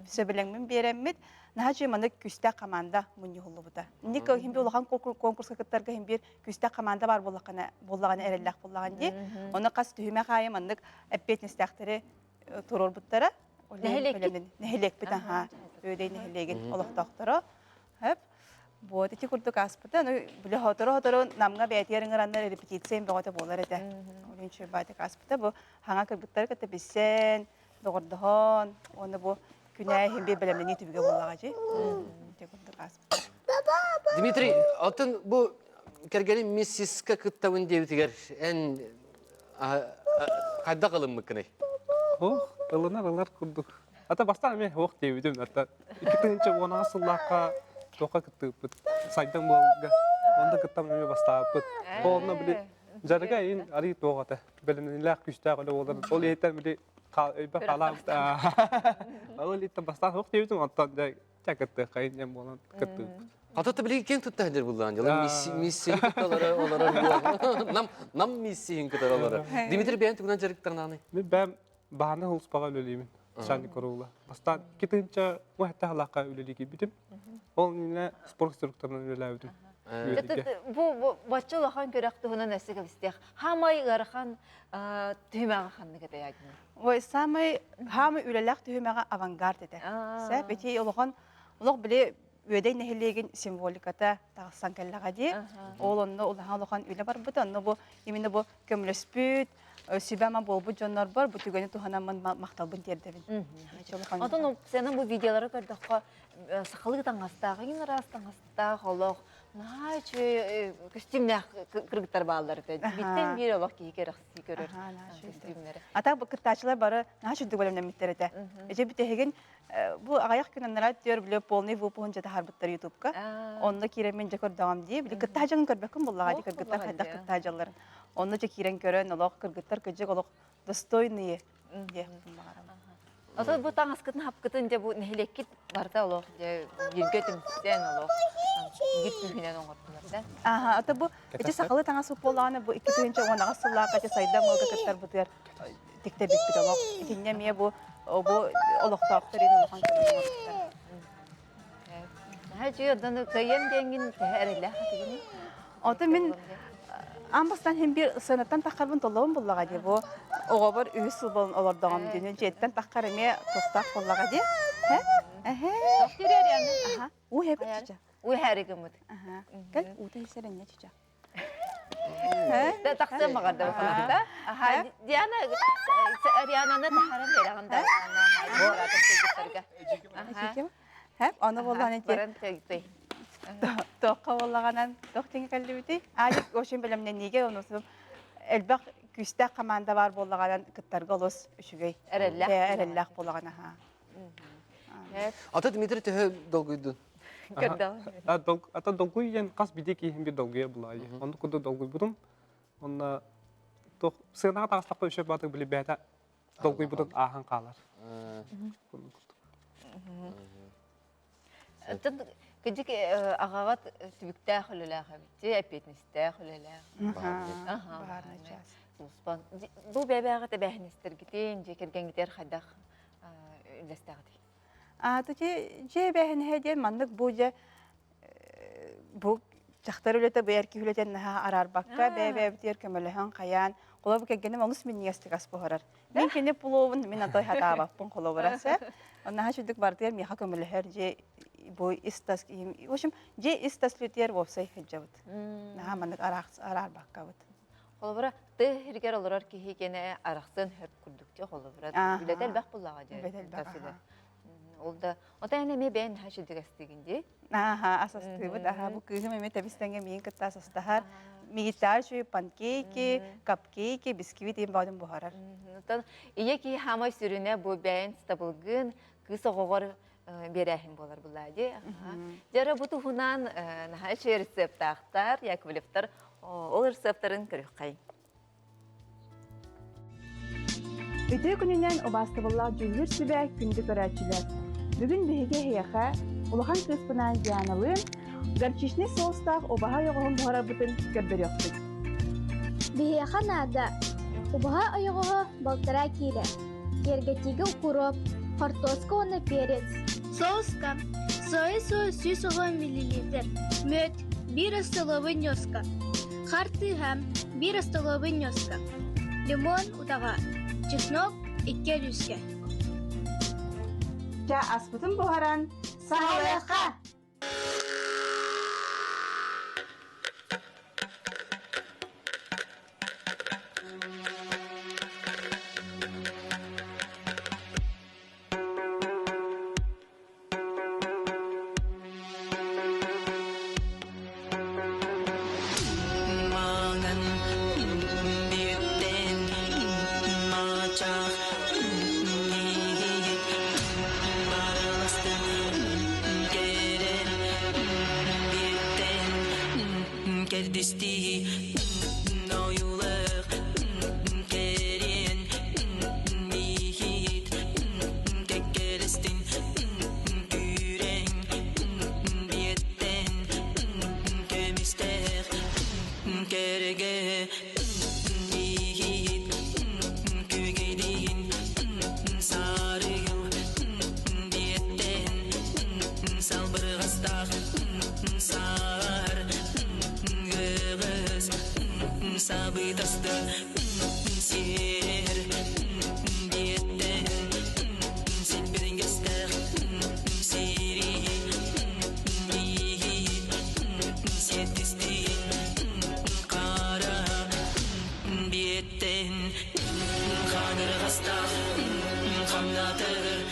[SPEAKER 5] сөбүлэҥмин биэрэммит, наһаа үчүгэй маннык күүстээх команда мунньуһуллубута. Инник иһин би улахан конкурска кыттарга иһин биир күүстээх команда баар буоллаххына буоллаҕына эрэллээх буоллаҕын дии. Онно хас түһүмэх аайы маннык эппиэтинэстээхтэри туруорбуттара.
[SPEAKER 2] Нэһилиэкпит?
[SPEAKER 5] Нэһилиэкпит аһаа. Үөдэй нэһилиэгин олохтоохторо. Хөп. Вот ити курдук ааспыта. Ну, били хотору-хотору намҥа бэйэтигэр ыҥыраннар репетиция бөҕөтө буолар этэ. Ол иһин баатык ааспыта. Бу хаҥа кыргыттары кытта билсэн, доҕордоһон, уонна бу күнээ иһин биир бэлэмнэнии түбүгэ буоллаҕа дии. Ити курдук ааспыта.
[SPEAKER 1] Дмитрий, оттон бу кэргэним миссиска кыттабын диэбитигэр эн хайдах ылыммыккыный?
[SPEAKER 6] Ох, ылынар ылар курдук. Ата бастаан эмиэ ох диэбитим. Ата 2010 сыллаахха туохха кыттыыппыт. Сайдан буолга. Онда кыттам эмиэ бастаабыппыт. Онно били дьарыга ин арый туох ата. Бэлэмнэнилээх күүстээх үлэ буолар. Ол иһиттэн били өйбө хаалаабыт. Ол иһиттэн бастаан ох диэбитим. Онтон дьэ Ча кыттыаххайын диэн буолан кыттыыппыт.
[SPEAKER 1] Хата билигин киэҥ тутта сылдьар буллаан дьылы миссияны кытта олорор олорор нам нам миссияны кытары олорор. Дмитрий бэйэн тугунан дьарыктананый?
[SPEAKER 6] Мен бэйэм баһааны улуспаҕа үлэлиибин. Начальник оруола. Бастаан 2 тыһыынча халаахха үлэлии киирбитим. Ол иннинэ спорт инструкторынан үлэлээбитим.
[SPEAKER 2] Бу бачча улахан күрэх туһунан өссө кэбистиэх. Хаамай ыарахан түһүмэҕэ ханнык этэй Адина?
[SPEAKER 5] Ой, самый хаамай үлэлээх түһүмэҕэ авангард этэ. Сөп, ити улахан олох били Үөдэй нэһилиэгин символиката тахсан кэллэҕэ дии. Ол онно улахан улахан үлэ барбыта. Онно бу именно бу көмөлөспүт, сүбэ-ама буолбут дьоннорбор бу түгэни туһанаммын махталбын тиэрдэбин.
[SPEAKER 2] Отон сенен бу видеолары көрдөххө сахалыы таҥастаах, иҥин араас таҥастаах олох наһаа үчүгэй көстүүмнээх кыргыттар бааллар этэ. Биттэн биир олох киһи кэрэхсии көрөр көстүүмнэри.
[SPEAKER 5] Ата бу кыттааччылар бары наһаа үчүгэй бэлэмнэммиттэр этэ. Эдьэ бүтэһигин бу аҕыйах күн анараа түөр били полный выпуһун дьэ таһаарбыттар ютубка. Онно киирэммин дьэ көрдөҕүм дии. Били кыттааччыларын көрбөккүн буоллаҕа дии кыргыттар хайдах кыттааччыларын. Онно дьэ киирэн көрөн олох кыргыттар кыдьык олох достойные диэхпин баҕарабын.
[SPEAKER 2] Ото бу таҥаскытын хапкытын дьэ бу нэһилиэккит барыта олох дьэ бииргэ түмсэн олох биир күүһүнэн оҥордулар да.
[SPEAKER 5] Аха, ото бу ити сахалыы таҥас буоллаҕына бу 2018 сыллаахха ити сайдам ыалга кыттарбытыгар тиктэрбиппит олох. Итиннэ эмиэ бу бу олохтоохтор иһин улахан көмө оҥорбуттар.
[SPEAKER 2] Наһаа үчүгэй онтон кыайыам диэҥҥин төһө эрэллээх этигиний?
[SPEAKER 5] Ото мин аан бастаан иһин биир сыанаттан таххарбын толлобун буллаҕа дии бу оҕобор үһүс сыл буолан олордоҕум дии дьиэттэн таххар эмиэ туохтаах буоллаҕа дии эһэ эһэ уу хэбит чыча
[SPEAKER 2] уу хэри гыммыт
[SPEAKER 5] кэл уута иһсэр энньэ чыча
[SPEAKER 2] тахсыан баҕарда да Диана Ариананы таһаран бераҕын да
[SPEAKER 5] Аны буоллаҕына ити туохха буоллаҕынан туох диэн кэллибитий? Аадьык в общем бэлэмнэниигэ онусу элбэх күүстээх команда баар буоллаҕынан кыттарга олус үчүгэй.
[SPEAKER 2] Эрэллээх.
[SPEAKER 5] Эрэллээх буоллаҕына аһаа.
[SPEAKER 1] Ата Дмитрий төһө долгуйдун?
[SPEAKER 6] Ата долгуй диэн хас биирдии киһим биир долгуйар булаайы. Оннук курдук долгуйбутум. Онно туох сыанаҕа таҕыстахпа үчүгэй баатык били бэйэтэ. Долгуйбутун ааһан хаалар.
[SPEAKER 2] Кыдьык аҕаҕыт түбүктээх үлэлээх эбит, эппиэтинэстээх үлэлээх. Сулуспан. Бу бэбээҕит эбээһинэстэргитин, дьиэ кэргэҥҥитигэр хайдах үллэстэҕитий?
[SPEAKER 5] Аата дьиэ эбээһинэһэ диэн маннык бу дьэ бу дьахтар үлэтэ бу эр киһи үлэтин наһаа араарбакка бэйэ-бэйэбитигэр көмөлөһөн хайаан холобур кэргэним олус минньигэстик ас буһарар. Мин кини пловун мин атой хатаабаппын холобура сэ. Наһаа үчүгдүк бардыар миэхэ көмөлөһөр дьиэ бу ис-тас в общем дьиэ ис-тас үлэтигэр уопсай сылдьабыт. Наһаа маннык араарбаккабыт.
[SPEAKER 2] Холобура тыа сиригэр олорор киһи кэнэ арахсын хөп курдук дьэ холобура үлэтэ элбэх буллаҕа дьэ.
[SPEAKER 5] Үлэтэ элбэх.
[SPEAKER 2] Ол да ота эн эмиэ бэйэн наһаа үчүгдүк астыыгын дии.
[SPEAKER 5] Аха, асастыыбыт. Аха, бу кыыһым эмиэ тэбис-тэҥҥэ миигин кытта асастаһар. Мигиттаар үчүгэй панкейки, капкейки, бисквит иин баҕатын буһарар.
[SPEAKER 2] Оттон ийэ киһи хаамай сүрүнэ бу бэйэн сатабылгын кыыс оҕоҕор биэрээһин буолар булаа дии. Дьара бу туһунан наһаа үчүгэй рецептаахтар, Яковлевтар ол рецептарын көрүөххэйиҥ.
[SPEAKER 5] Үтүө күнүнэн убаастабыллаах дьүүллүүр сүбэ күндү көрөөччүлэр! Бүгүн биһиги эһиэхэ улахан кыыспынаан Дианалыын горчичный соустаах убаһа ойоҕоһун буһарарбытын көрдөрүөхпүт.
[SPEAKER 7] Биһиэхэ наада убаһа ойоҕоһо балтараа киилэ, киэргэтиигэ укроп, хортуоска уонна перец.
[SPEAKER 8] Соуска соя соус 110 миллилитр, мүөт, биир остолобуй ньуоска, Хартыыһа биир остолобуй ньуоска, лимон утаҕа, чеснок икки өлүүскэ.
[SPEAKER 5] Чэ, аспытын буһаран саҕалыахха!
[SPEAKER 9] Маҥан бүттэн маачах барыластан кэрэн бүттэн кэрдистии ойуулах кэриэн Миһит кэккэлэстин күүрэҥ биэттэн көмүстээх кэрэгэ миһит күөгэйдиин сарыгыл биэттэн салбырҕастаах саар гыгыс сабытасты Сир биэттэн силбириҥэстээх сири сиэттистии хара биэттэн хаанырҕастаах хамнатыр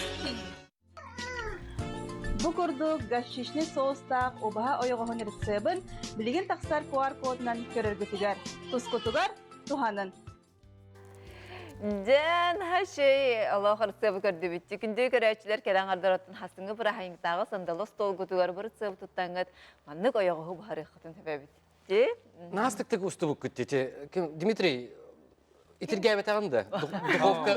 [SPEAKER 5] Бу курдук горчичный соустаах убаһа ойоҕоһун рецебын билигин тахсар QR-кодунан көрөргүтүгэр, тускутугар туһанын.
[SPEAKER 2] Дьэн хашей олох рецебы көрдүбүт. Күндү көрөөччүлэр кэлэн ардороттун хасыҥы бырахайыҥтааҕы сандалы остуолгутугар бу рецебы туттаҥҥыт маннык ойоҕоһу буһарыаххытын сөбөбүт. Ти?
[SPEAKER 1] Наастыктык устубуккут дии. Дмитрий, итиргээбэтэҕин да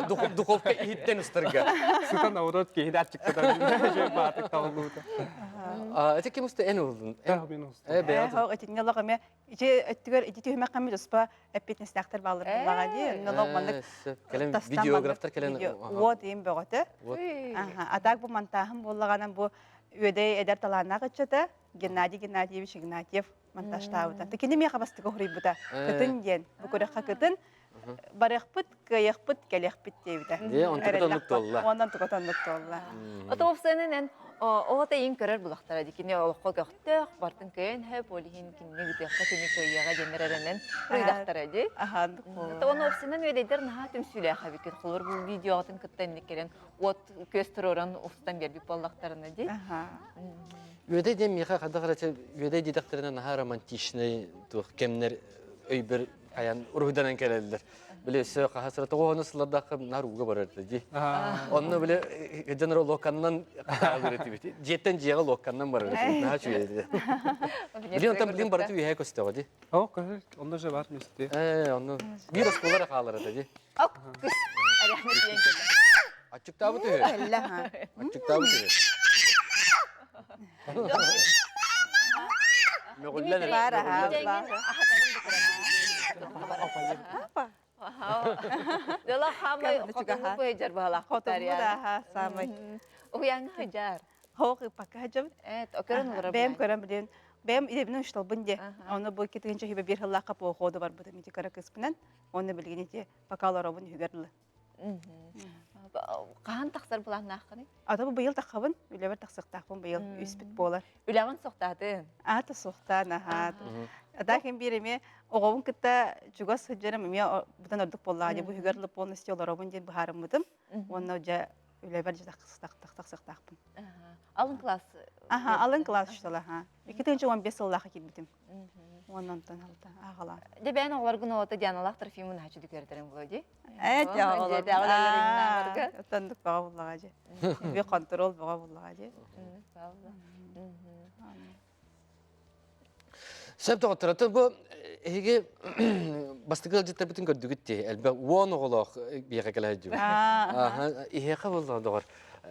[SPEAKER 1] духовка духовка иһиттэн устарга.
[SPEAKER 6] Сытан наоборот киһи аччыктатан баатык талыллыбыта.
[SPEAKER 1] Ити ким уста эн улдун?
[SPEAKER 6] Мен устум.
[SPEAKER 1] Э бэйэ.
[SPEAKER 5] Итинне олох эме ити өттүгэр ити түһүмэххэ эмит успа эппиэтинэстээхтэр бааллар буллаҕа дии. Онно олох маннык
[SPEAKER 1] Кэлэн видеографтар кэлэн
[SPEAKER 5] уот иин бөҕөтө. А так бу монтааһын буоллаҕынан бу үөдэй эдэр талааннаах ыччата Геннадий Геннадьевич Игнатьев монтажтаабыта. Кини миэхэ бастакы уһуруйбута. Кытын диэн. Бу күрэххэ кытын. Барыахпыт, кыайыахпыт, кэлиэхпит диэбитэ.
[SPEAKER 1] Дии, онтуката оннук туолла.
[SPEAKER 5] Онон онтуката оннук туолла.
[SPEAKER 2] Ото уопсайынан эн оҕо тайын көрөр булахтара ди кини олоххо көхтөөх, бартын кыайан хөп, ол иһин кинини гытыахха кини кыайыаҕа диэннэр эрэнэн руйдахтара ди. Ото оны уопсайынан үөдэйдэр наһаа түмсүүлээх эбиккит. Холор бу видеоҕытын кытта инник кэлэн уот көс туруоран устан биэрбит буоллахтарына ди.
[SPEAKER 1] Үөдэй диэн миэхэ хайдах эрэ үөдэй диэтэхтэринэ наһаа романтичнай туох кэмнэр өйбөр айан уруһуйданан кэлэллэр. Били өссө хаһа сыра тоҕо сыллардаахха наар ууга барар этэ дии. Онно били дьонор луоканнан хаалыр этибит. Дьиэттэн дьиэҕэ луоканнан барар этибит. Наһаа үчүгэй этэ. Билин онтон билин барыты үөһэ көстөҕө дии.
[SPEAKER 6] О, көһөр, онно же бар месте.
[SPEAKER 1] Э, онно биир оскуола эрэ хаалар этэ дии.
[SPEAKER 2] Ок, күс. тиийэн кэллэ.
[SPEAKER 1] Аччыктаабыт үһү.
[SPEAKER 5] Кэллэ ха.
[SPEAKER 1] Аччыктаабыт үһү. Мөҕүллэн эрэ.
[SPEAKER 5] Баар аһаа,
[SPEAKER 1] Мөҕүллэн.
[SPEAKER 5] баар.
[SPEAKER 2] Аһатарын Дала хамай хотуҥҥу быһыдьар баһалаах
[SPEAKER 5] Хотуҥҥу да аһаа саамай.
[SPEAKER 2] Уйаҥҥа хыдьар.
[SPEAKER 5] Хоох ыппакка хадьабыт.
[SPEAKER 2] Э, көрөн олорор.
[SPEAKER 5] Бэйэм көрөн билин. Бэйэм идэбинэн ушталбын де. Оны бу 2000 хибе бир хыллаахха походу барбытым ити кыра кыспынан. Оны билигин ити пока олоробун үһүгэр дылы.
[SPEAKER 2] Хаһан тахсар былааннааххыный?
[SPEAKER 5] Ата бу быйыл таххабын, үлэбэр тахсыахтаахпын быйыл үспүт буолар.
[SPEAKER 2] Үлэҕин сохтаатын.
[SPEAKER 5] Аата суохтаан аһаат. Ата ким биир эмиэ оҕобун кытта чугас сылдьарым эмиэ бутан ордук буоллаҕа дии бу үһүгэр дылы полностью олоробун диэн быһаарыммытым. Уонна дьэ үлэбэр дьэ тахсыахтаахпын.
[SPEAKER 2] Алын класс.
[SPEAKER 5] Аха, алын класс учуутала, аха. 2015 сыллаахха киирбитим. Уонна онтон алта ааҕалаан.
[SPEAKER 2] Дьэ бэйэн оҕолоргун оҕото Дианалаах Трофимовна хачы дүкэрдэрин була дии.
[SPEAKER 5] Ээ, дьэ оҕолор. Оттон бөҕө буллаҕа дьэ. Би контрол бөҕө буллаҕа дьэ.
[SPEAKER 1] Сөп доҕоттор, бу эһиги бастакы ыалдьыттарбытын көрдүгүт дии. Элбэх уон оҕолоох биэхэ кэлэ дьү. Иһиэхэ буолла доҕор.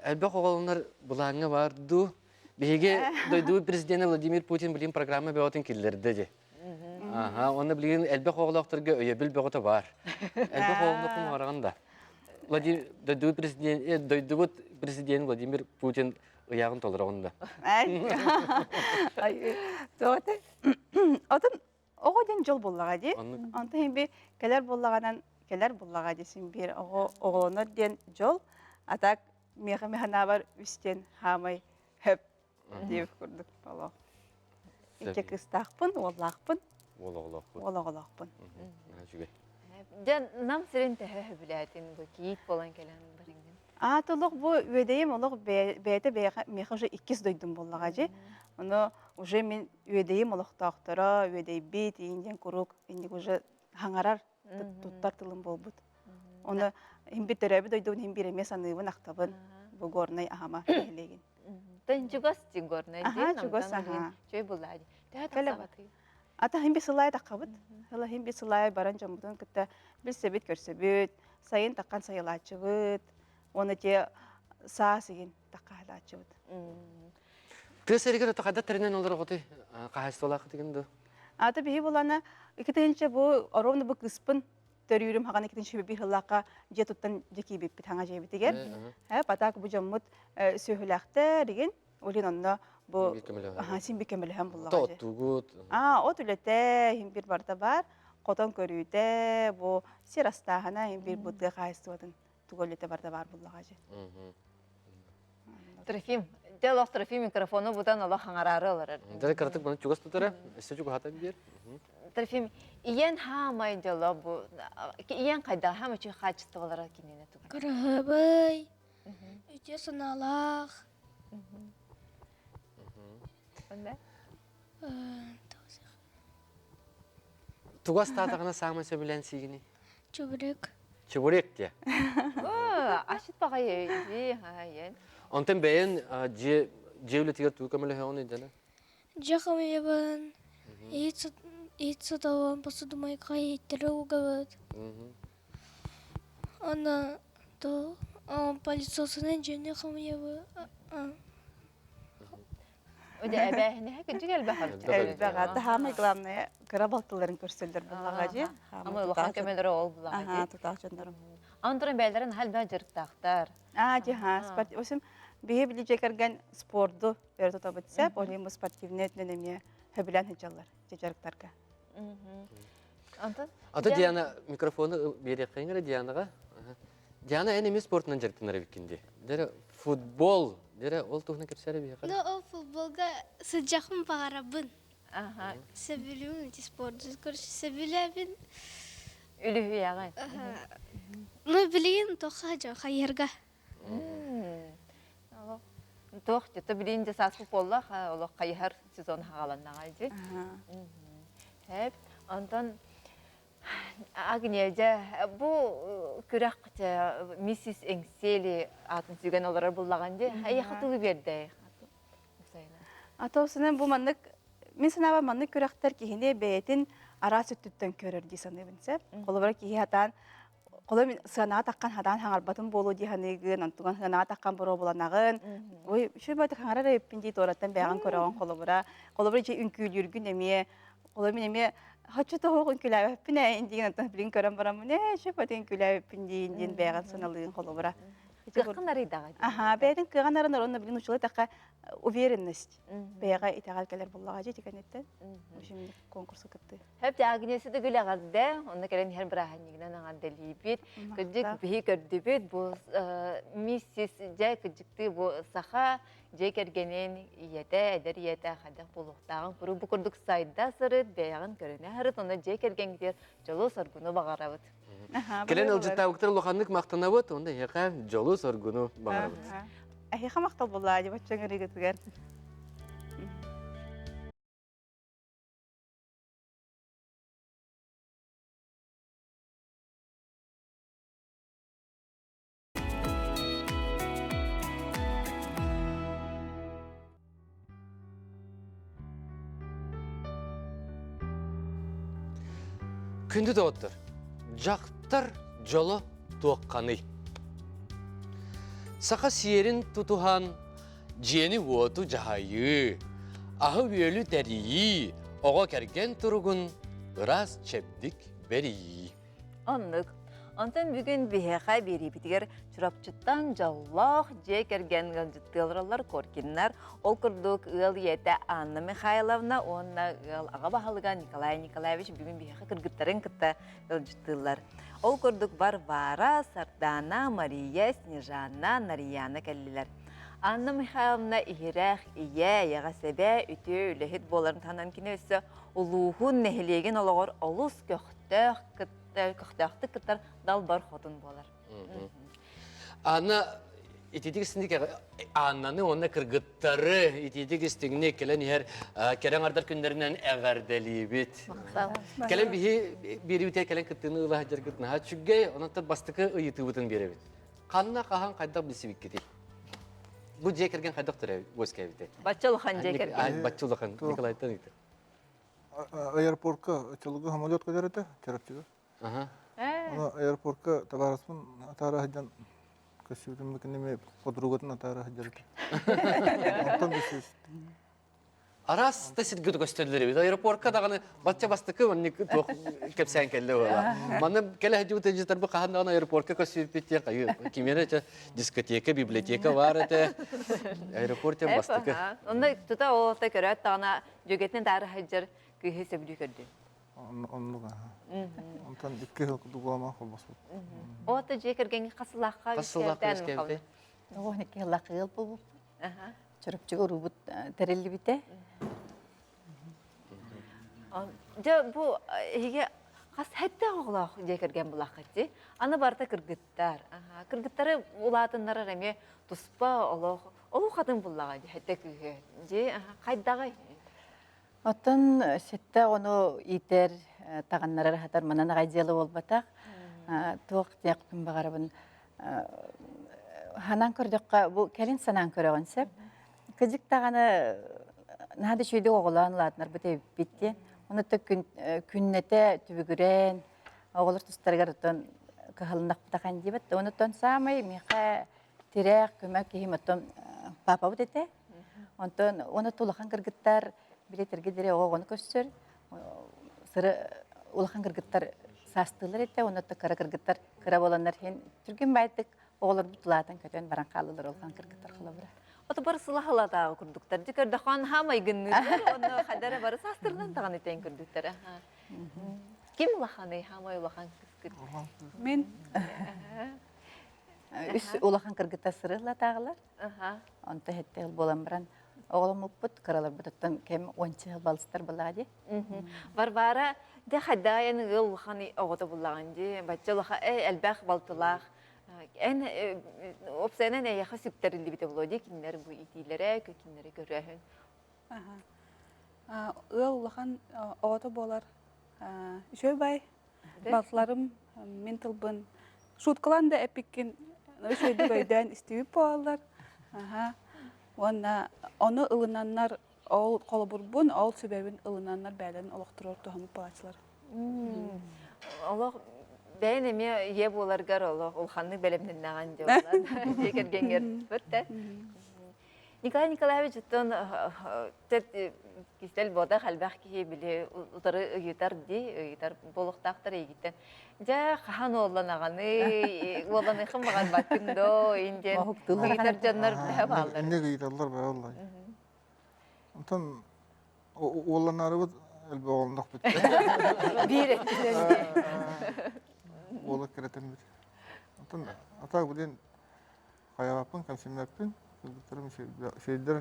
[SPEAKER 1] Элбэх оҕолонор былааҥҥа бар дуу. Биһиги дойдубут президенэ Владимир Путин билигин программа бөҕөтүн киллэрдэ дии. Аха, уонна билигин элбэх оҕолоохторго өйөбүл бөҕөтө баар. Элбэх оҕолоохпун баҕараҕын да. Владимир дойдубут президент дойдубут президент Владимир Путин ыйааҕын толороҕун да.
[SPEAKER 5] Отон оҕо диэн дьол буоллаҕа дии. Онтон иһин би кэлэр буоллаҕынан кэлэр буоллаҕа дии син биир оҕо оҕолонор диэн дьол. А так миэхэ механаабар үс диэн хаамай хөп диэбит курдук олох. Икки кыыстаахпын, уоллаахпын.
[SPEAKER 1] Уол оҕолоохпун.
[SPEAKER 5] Уол оҕолоохпун.
[SPEAKER 1] Үчүгэй.
[SPEAKER 2] Дьэ нам сирин төһө сөбүлээтин бу кийиит буолан кэлэн барыҥҥын?
[SPEAKER 5] Аат олох бу үөдэйим олох бэйэтэ бэйэхэ миэхэ уже иккис дойдум буоллаҕа дьи. Ону уже мин үөдэйим олохтоохторо, үөдэйбит, иин диэн куруук инник уже хаҥарар, туттар тылым буолбут. Ону иһин бир төрөөбүт дойдубун иһин биир эмиэ саныыбын, ахтабын. Бу Горнай аһама нэһилиэгин.
[SPEAKER 2] Тэн чугас дин Горнай
[SPEAKER 5] Аха, чугас, аха.
[SPEAKER 2] Чөй буллаа ди. Төһө
[SPEAKER 5] Кэлэ
[SPEAKER 2] тахсабатый?
[SPEAKER 5] Ата иһин бир сылаай таххабыт. Ыла иһин бир сылаай баран дьоммутун кытта билсэбит, көрсөбүт. Сайын таххан сайылааччыбыт. Уонна те саас игин таххаһылааччыбыт.
[SPEAKER 1] Тыа сиригэр ото хайдах тэринэн олороҕутуй? Хаһаайыстыбалаахытыгын дуо?
[SPEAKER 5] Ата биһи булана икитинче бу оровно бу кыспын төрүүрүм хаҕан икитинче бир хыллаахха дьиэ туттан дьэ киирбиппит хаҥа дьиэбитигэр. Э, патак бу дьоммут сүөһүлээхтэр игин Улин онно бу син бир көмөлөһөн буллаҕа.
[SPEAKER 1] Оттугут.
[SPEAKER 5] Аа, от үлэтэ иһин бир барыта бар. Хотон көрүүтэ, бу сир астааһына иһин бир бу тыа хаһаайыстыбатын туга үлэтэ барыта бар буллаҕа дьэ.
[SPEAKER 2] Трофим, дьэ олох Трофим микрофону бутан олох хаҥараары олорор.
[SPEAKER 1] Дьэ кыратык маны чугас тутара, өссө чугаһатан биэр.
[SPEAKER 2] Трофим, ийэн хаамай дьоло бу ийэн хайда хаама үчүгэй хаачыстыбалара кинини тугу?
[SPEAKER 8] Кыраһыбай, үтүө санаалаах.
[SPEAKER 1] Тугу астаатаҕына саамай сөбүлээн сиигиний?
[SPEAKER 8] Чебурек.
[SPEAKER 1] Чебурек диэ.
[SPEAKER 2] Ашыт баҕайы дии, хайын.
[SPEAKER 1] Онтон бэйэн дьиэ дьиэ үлэтигэр тугу көмөлөһөҕүнүй дьэ?
[SPEAKER 8] Дьиэ хомуйабын, иһит сотобун, посудомойка иһиттэри угабыт. Аны то пылесосунан дьиэни хомуйабыт.
[SPEAKER 2] Удэ эбээһинэһэ күндү элбэх
[SPEAKER 5] Элбэх. Самое главное, кыра балтыларын көрсөллөр буллаҕа дии.
[SPEAKER 2] Ама улахан көмөлөрө ол буллаҕа дии.
[SPEAKER 5] Тутаах дьоннорум.
[SPEAKER 2] Антон бэйэлэрин хал дьарыктаахтар.
[SPEAKER 5] Аа, дьиха, спорт. В общем, биһи били дьиэ кэргэн спорду өрө тутабыт сеп, ол иһин бу спортивный өттүнэн эмиэ сөбүлээн сылдьаллар дьарыктарга.
[SPEAKER 2] Антон?
[SPEAKER 1] Ата Диана микрофону биэриэххин эрэ Дианаҕа. Диана эн эмиэ спортунан дьарыктанар эбиккин дии. Дьэ футбол. Дьэ ол туһунан кэпсээр биһиэхэ.
[SPEAKER 8] Ну, ол футболга сылдьахпын баҕарабын. Сөбүлүүбүн ити спорду. Короче, сөбүлээбин.
[SPEAKER 2] Үлүһүйэҕин.
[SPEAKER 8] Ну, билигин тоха дьо хайыһарга.
[SPEAKER 2] Туох дьэ билигин дьэ сааспыт буолла олох хайыһар сезон хаҕаланнаҕа дии. Хэп. Онтон Агния, дьэ, бу күрэх миссис Эҥсиэли аатын сүгэн олорор буллаҕын дии. Эйиэхэ тугу биэрдэй?
[SPEAKER 5] Ата осунан бу маннык мин санаабар маннык күрэхтэр киһини бэйэтин араас өттүттэн көрөр дии саныыбын сөп. Холобура киһи хатаан Холо мин сыанаҕа таххан хадаан хаҥарбатын буолуо дии саныыгын, онтуган сыанаҕа таххан боруобуланаҕын. Ой, үчүгэй баҕайытык хаҥарар эбиппин дии туораттан бэйэҕин көрөҕүн холобура. Холобура дьэ үҥкүүлүүргүн эмиэ холобура мин эмиэ хочу тоһуох үҥкүүлээбэппин ээ диэн онтон билигин көрөн бараммын ээ үчүгэй баҕайытык үҥкүүлээбиппин диин диэн бэйэҕин сыаналыыгын холобура.
[SPEAKER 2] Кыаххын арыйдаҕа дии.
[SPEAKER 5] Аһаа, бэйэтин кыаҕын арынар уонна билин учула эттэххэ уверенность бэйэҕэ итэҕэл кэлэр буоллаҕа дии ити кэнниттэн. Конкурска кыттыы.
[SPEAKER 2] Хөп Агнеса да күл эҕэрдэ, онно кэлэн иһэр бырааһынньыгынан эҕэрдэлиибит. Кырдьык биһи көрдүбүт, бу миссис дьэ кырдьыктыы бу саха дьиэ кэргэнин ийэтэ, эдэр ийэтэ хайдах буолуохтааҕын куруук бу курдук сайда сырыт, бэйэҕин көрүнэ сырыт, онно дьиэ кэргэҥҥитигэр дьолу-соргуну баҕарабыт.
[SPEAKER 1] Кэлэн ылдьыттаабыттар улаханнык махтанабыт, онно эһиэхэ дьолу-соргуну баҕарабыт.
[SPEAKER 5] Эһиэхэ махтал буоллаа, дьыбачча ыҥырыыгытыгар.
[SPEAKER 1] Күндү доҕоттор, дьахтар дьоло туохханый? Саха сиэрин тутуһан дьиэни-уоту дьаһайыы, аһы-үөлү тэрийии, оҕо кэргэн туругун ыраас чэбдик бэрийии.
[SPEAKER 2] Оннук. Онтон бүгүн биһиэхэ биэриибитигэр Чурапчыттан дьоллоох дьиэ кэргэн ыалдьыттыы олороллор Коркиннар. Ол курдук ыал ийэтэ Анна Михайловна уонна ыал аҕа баһылыга Николай Николаевич бүгүн биһиэхэ кыргыттарын кытта ыалдьыттыыллар. Ол курдук Варвара, Сардана, Мария, Снежана, Нарияна кэллилэр. Анна Михайловна иһирэх ийэ, эйэҕэс эбээ, үтүө үлэһит буоларын таһынан кини өссө улууһун, нэһилиэгин олоҕор олус көхтөөх, көхтөөхтүк кыттар далбар хотун буолар.
[SPEAKER 1] Анна ититик истиҥник Аннаны уонна кыргыттары ититик истиҥник кэлэн иһэр кэрэ аҥардар күннэринэн эҕэрдэлиибит. Кэлэн биһи биэрибитэ кэлэн кыттыыны ыла сылдьаргыт наһаа үчүгэй, онон бастакы ыйытыыбытын биэрэбит. Ханна хаһан хайдах билсибиккитий? Бу дьиэ кэргэн хайдах төрөөбүт үөскээбитэй?
[SPEAKER 2] Бачча улахан дьиэ кэргэн.
[SPEAKER 1] Бачча улахан Николайтан ыйытар.
[SPEAKER 10] Аэропортка оччолорго самолет көтөр этэ, Чурапчыга. Ону аэропортка табаарыспын атаара сылдьан көрсүбүтүм кинини подругатын атаара сылдьар этэ. Онтон билсибит.
[SPEAKER 1] Араас да сиргэ көстөллөр эбит. Аэропортка даҕаны бачча бастакы маннык туох кэпсээн кэллэ буола. Манна кэлэ сылдьыбыт ыалдьыттарбыт хаһан даҕаны аэропортка көстүбүппүт диэн хайыы кимиэнэ этэ дискотека, библиотека баар этэ. Аэропорт диэн бастакы.
[SPEAKER 2] Онно тута ол көрөөт даҕаны дьүөгэтин таары сылдьар кыыһы сөбүлүү көрдүм.
[SPEAKER 10] Оннук аха. Онтон икки сыл курдук буолама холбоспут.
[SPEAKER 2] Ото дьиэ кэргэҥҥэ хас сыллаахха
[SPEAKER 1] Хас сыллаахха үөскээбитэй?
[SPEAKER 11] 12 сыллаах ыал буолбуппут. Чурапчыга уруубут тэриллибитэ.
[SPEAKER 2] Дьэ бу эһиги хас хэттэ оҕолоох дьиэ кэргэн булааххыт дии. Аны барыта кыргыттар. Кыргыттары улаатыннарар эмиэ туспа олох олох атын буллаҕа дии хэттэ кыыһы. Дьиэ хайдаҕый?
[SPEAKER 11] Оттон сэттэ оҕону иитэр, таҕыннарар аһатар манан аҕай дьыала буолбатах. Туох диэхпин баҕарабын ханаан көрдөххө, бу кэлин санаан көрөҕүн сөп. Кыдьык даҕаны наһаа да үчүгэйдик оҕолоон улаатынарбыт эбиппит диэн. Ону күннэтэ түбүгүрэн, оҕолор тустарыгар оттон кыһалыннахпытахан диэбэт. Онуттан саамай миэхэ тирэх, көмө киһим оттон папабыт этэ. Онтон уонна улахан кыргыттар билетэргэ диэри оҕо оҕону көрсөр. Сыры улахан кыргыттар саастыылар этэ, уонна кыра кыргыттар кыра буоланнар иһин түргэн баайдык оҕолорбут улаатан көтөн баран хааллылар улахан кыргыттар холобура.
[SPEAKER 2] Ото бары сылаһалатааҕы курдуктар. Дьэ көрдөхөн хаамайгынныылар уонна хайдара бары саастырынан даҕаны тэҥ көрдүктэр. Ким улаханый, хаамай улахан кыскыт?
[SPEAKER 5] Мин.
[SPEAKER 11] Үс улахан кыргыттар сырылатааҕылар. Онто хэтте буолан баран оҕоломмуппут кыраларбытыттан кэм уонча сыл балыстар былаа дии.
[SPEAKER 2] Варвара дэ хайдаайан ыал улахан оҕото буллаҕын дии. Бачча улахан элбэх балтылаах. Эн опсайынан эйэхэ сүктэриллибитэ буолуо дии кинилэр бу итиилэрэ, кинилэри көрөөһүн.
[SPEAKER 5] Ыал улахан оҕото буолар. Үчүгэй бай. Балтыларым мин тылбын шуткалаан да эппиккин үчүгэйдик өйдөөн истибит буолаллар. Уонна ону ылынаннар ол холобурбун, ол сүбэбин ылынаннар бэйэлэрин олохторугар туһаммыт буолааччылар.
[SPEAKER 2] Олох Бэйэн эмиэ ийэ буоларгар олох улаханнык бэлэмнэннэҕин дьоллон дьиэ кэргэҥҥэр бөттө. Николай Николаевич оттон кистэл буотах элбэх киһи били утары ыйытар дии, ыйытар буолуохтаахтар эйигиттэн. Дьэ, хаһан уолланаҕыный, уолланыаххын баҕарбаккын доо, ин диэн ыйытар дьоннор төһө бааллар?
[SPEAKER 10] Инник ыйыталлар бааллар. Онтон уолланаарыбыт элбэх оҕолоннохпут.
[SPEAKER 2] Биир өттүнэн.
[SPEAKER 10] Уола кирэтэммит. Онтон атаак билин хайаҕаппын кэмсиммэппин. Кыргыттарым үчүгэйдэр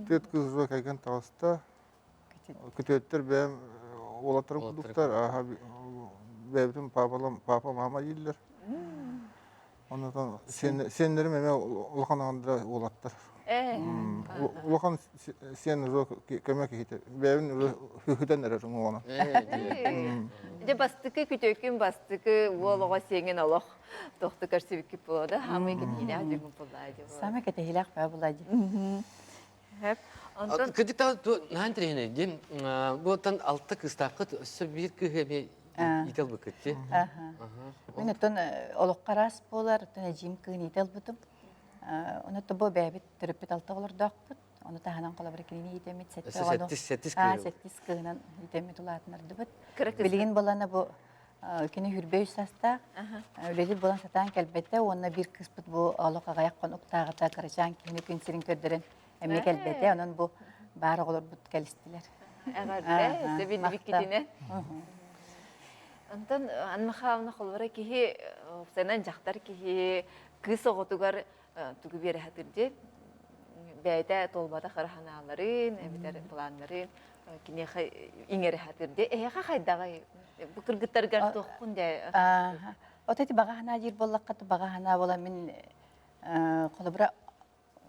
[SPEAKER 10] түөрт кыыс уже кэргэн таҕыста. Күтүөттэр бэйэм уолаттарым курдуктар. Ааһа бэйэбитин паапалам папа мама дииллэр. Оннотон сиэннэрим эмиэ улахан аҕандара уолаттар. Улахан сиэн уже көмө киһитэ. Бэйэбин уже хүһүтэн эрэр уҥуоҕунан.
[SPEAKER 2] Дьэ бастыкы күтүөкүн бастыкы уол оҕо сиэҥин олох тохту көрсүбүккүт буолуо да хаамый кэтиһилээх дьүгүн буллаа дии.
[SPEAKER 11] Самый кэтиһилээх баа булаа дии.
[SPEAKER 2] Онтон
[SPEAKER 1] Кырдьык наһаа интэриэһинэй диэн бу оттон алта кыыстааххыт өссө биир кыыһы эмиэ иитэ ылбыккыт дии.
[SPEAKER 11] Мин оттон олоххо араас буолар, оттон эдьиим кыыһын иитэ ылбытым. Ону бу бэйэбит төрөппүт алта оҕолордоохпут. Ону таһынан холобура кинини иитэммит сэттэ оҕону.
[SPEAKER 1] Сэттис кыыһы.
[SPEAKER 11] Сэттис кыыһынан иитэммит улаатыннардыбыт. Билигин балана бу кини хүрбэ үс састаах. Үлэлиир буолан сатаан кэлбэтэ уонна биир кыыспыт бу олох аҕыйах хонуктааҕыта кырачаан киһини күн сирин көрдөрөн эмиэ кэлбэтэ. Онон бу баар оҕолорбут кэлистилэр.
[SPEAKER 2] Эҕэрдэ, сэбилибиккитинэн. Онтон Анна Михайловна холобура киһи сэнэн дьахтар киһи кыыс оҕотугар тугу биэрэ сатыыр дии бэйэтэ туолбатах ыра санааларын эбэтэр планнарын киниэхэ иҥэрэ сатыыр дии эһиэхэ хайдаҕый бу кыргыттаргар туоххун дэ
[SPEAKER 11] От эти баҕа санаа диир буоллахха баҕа санаа буола мин холобура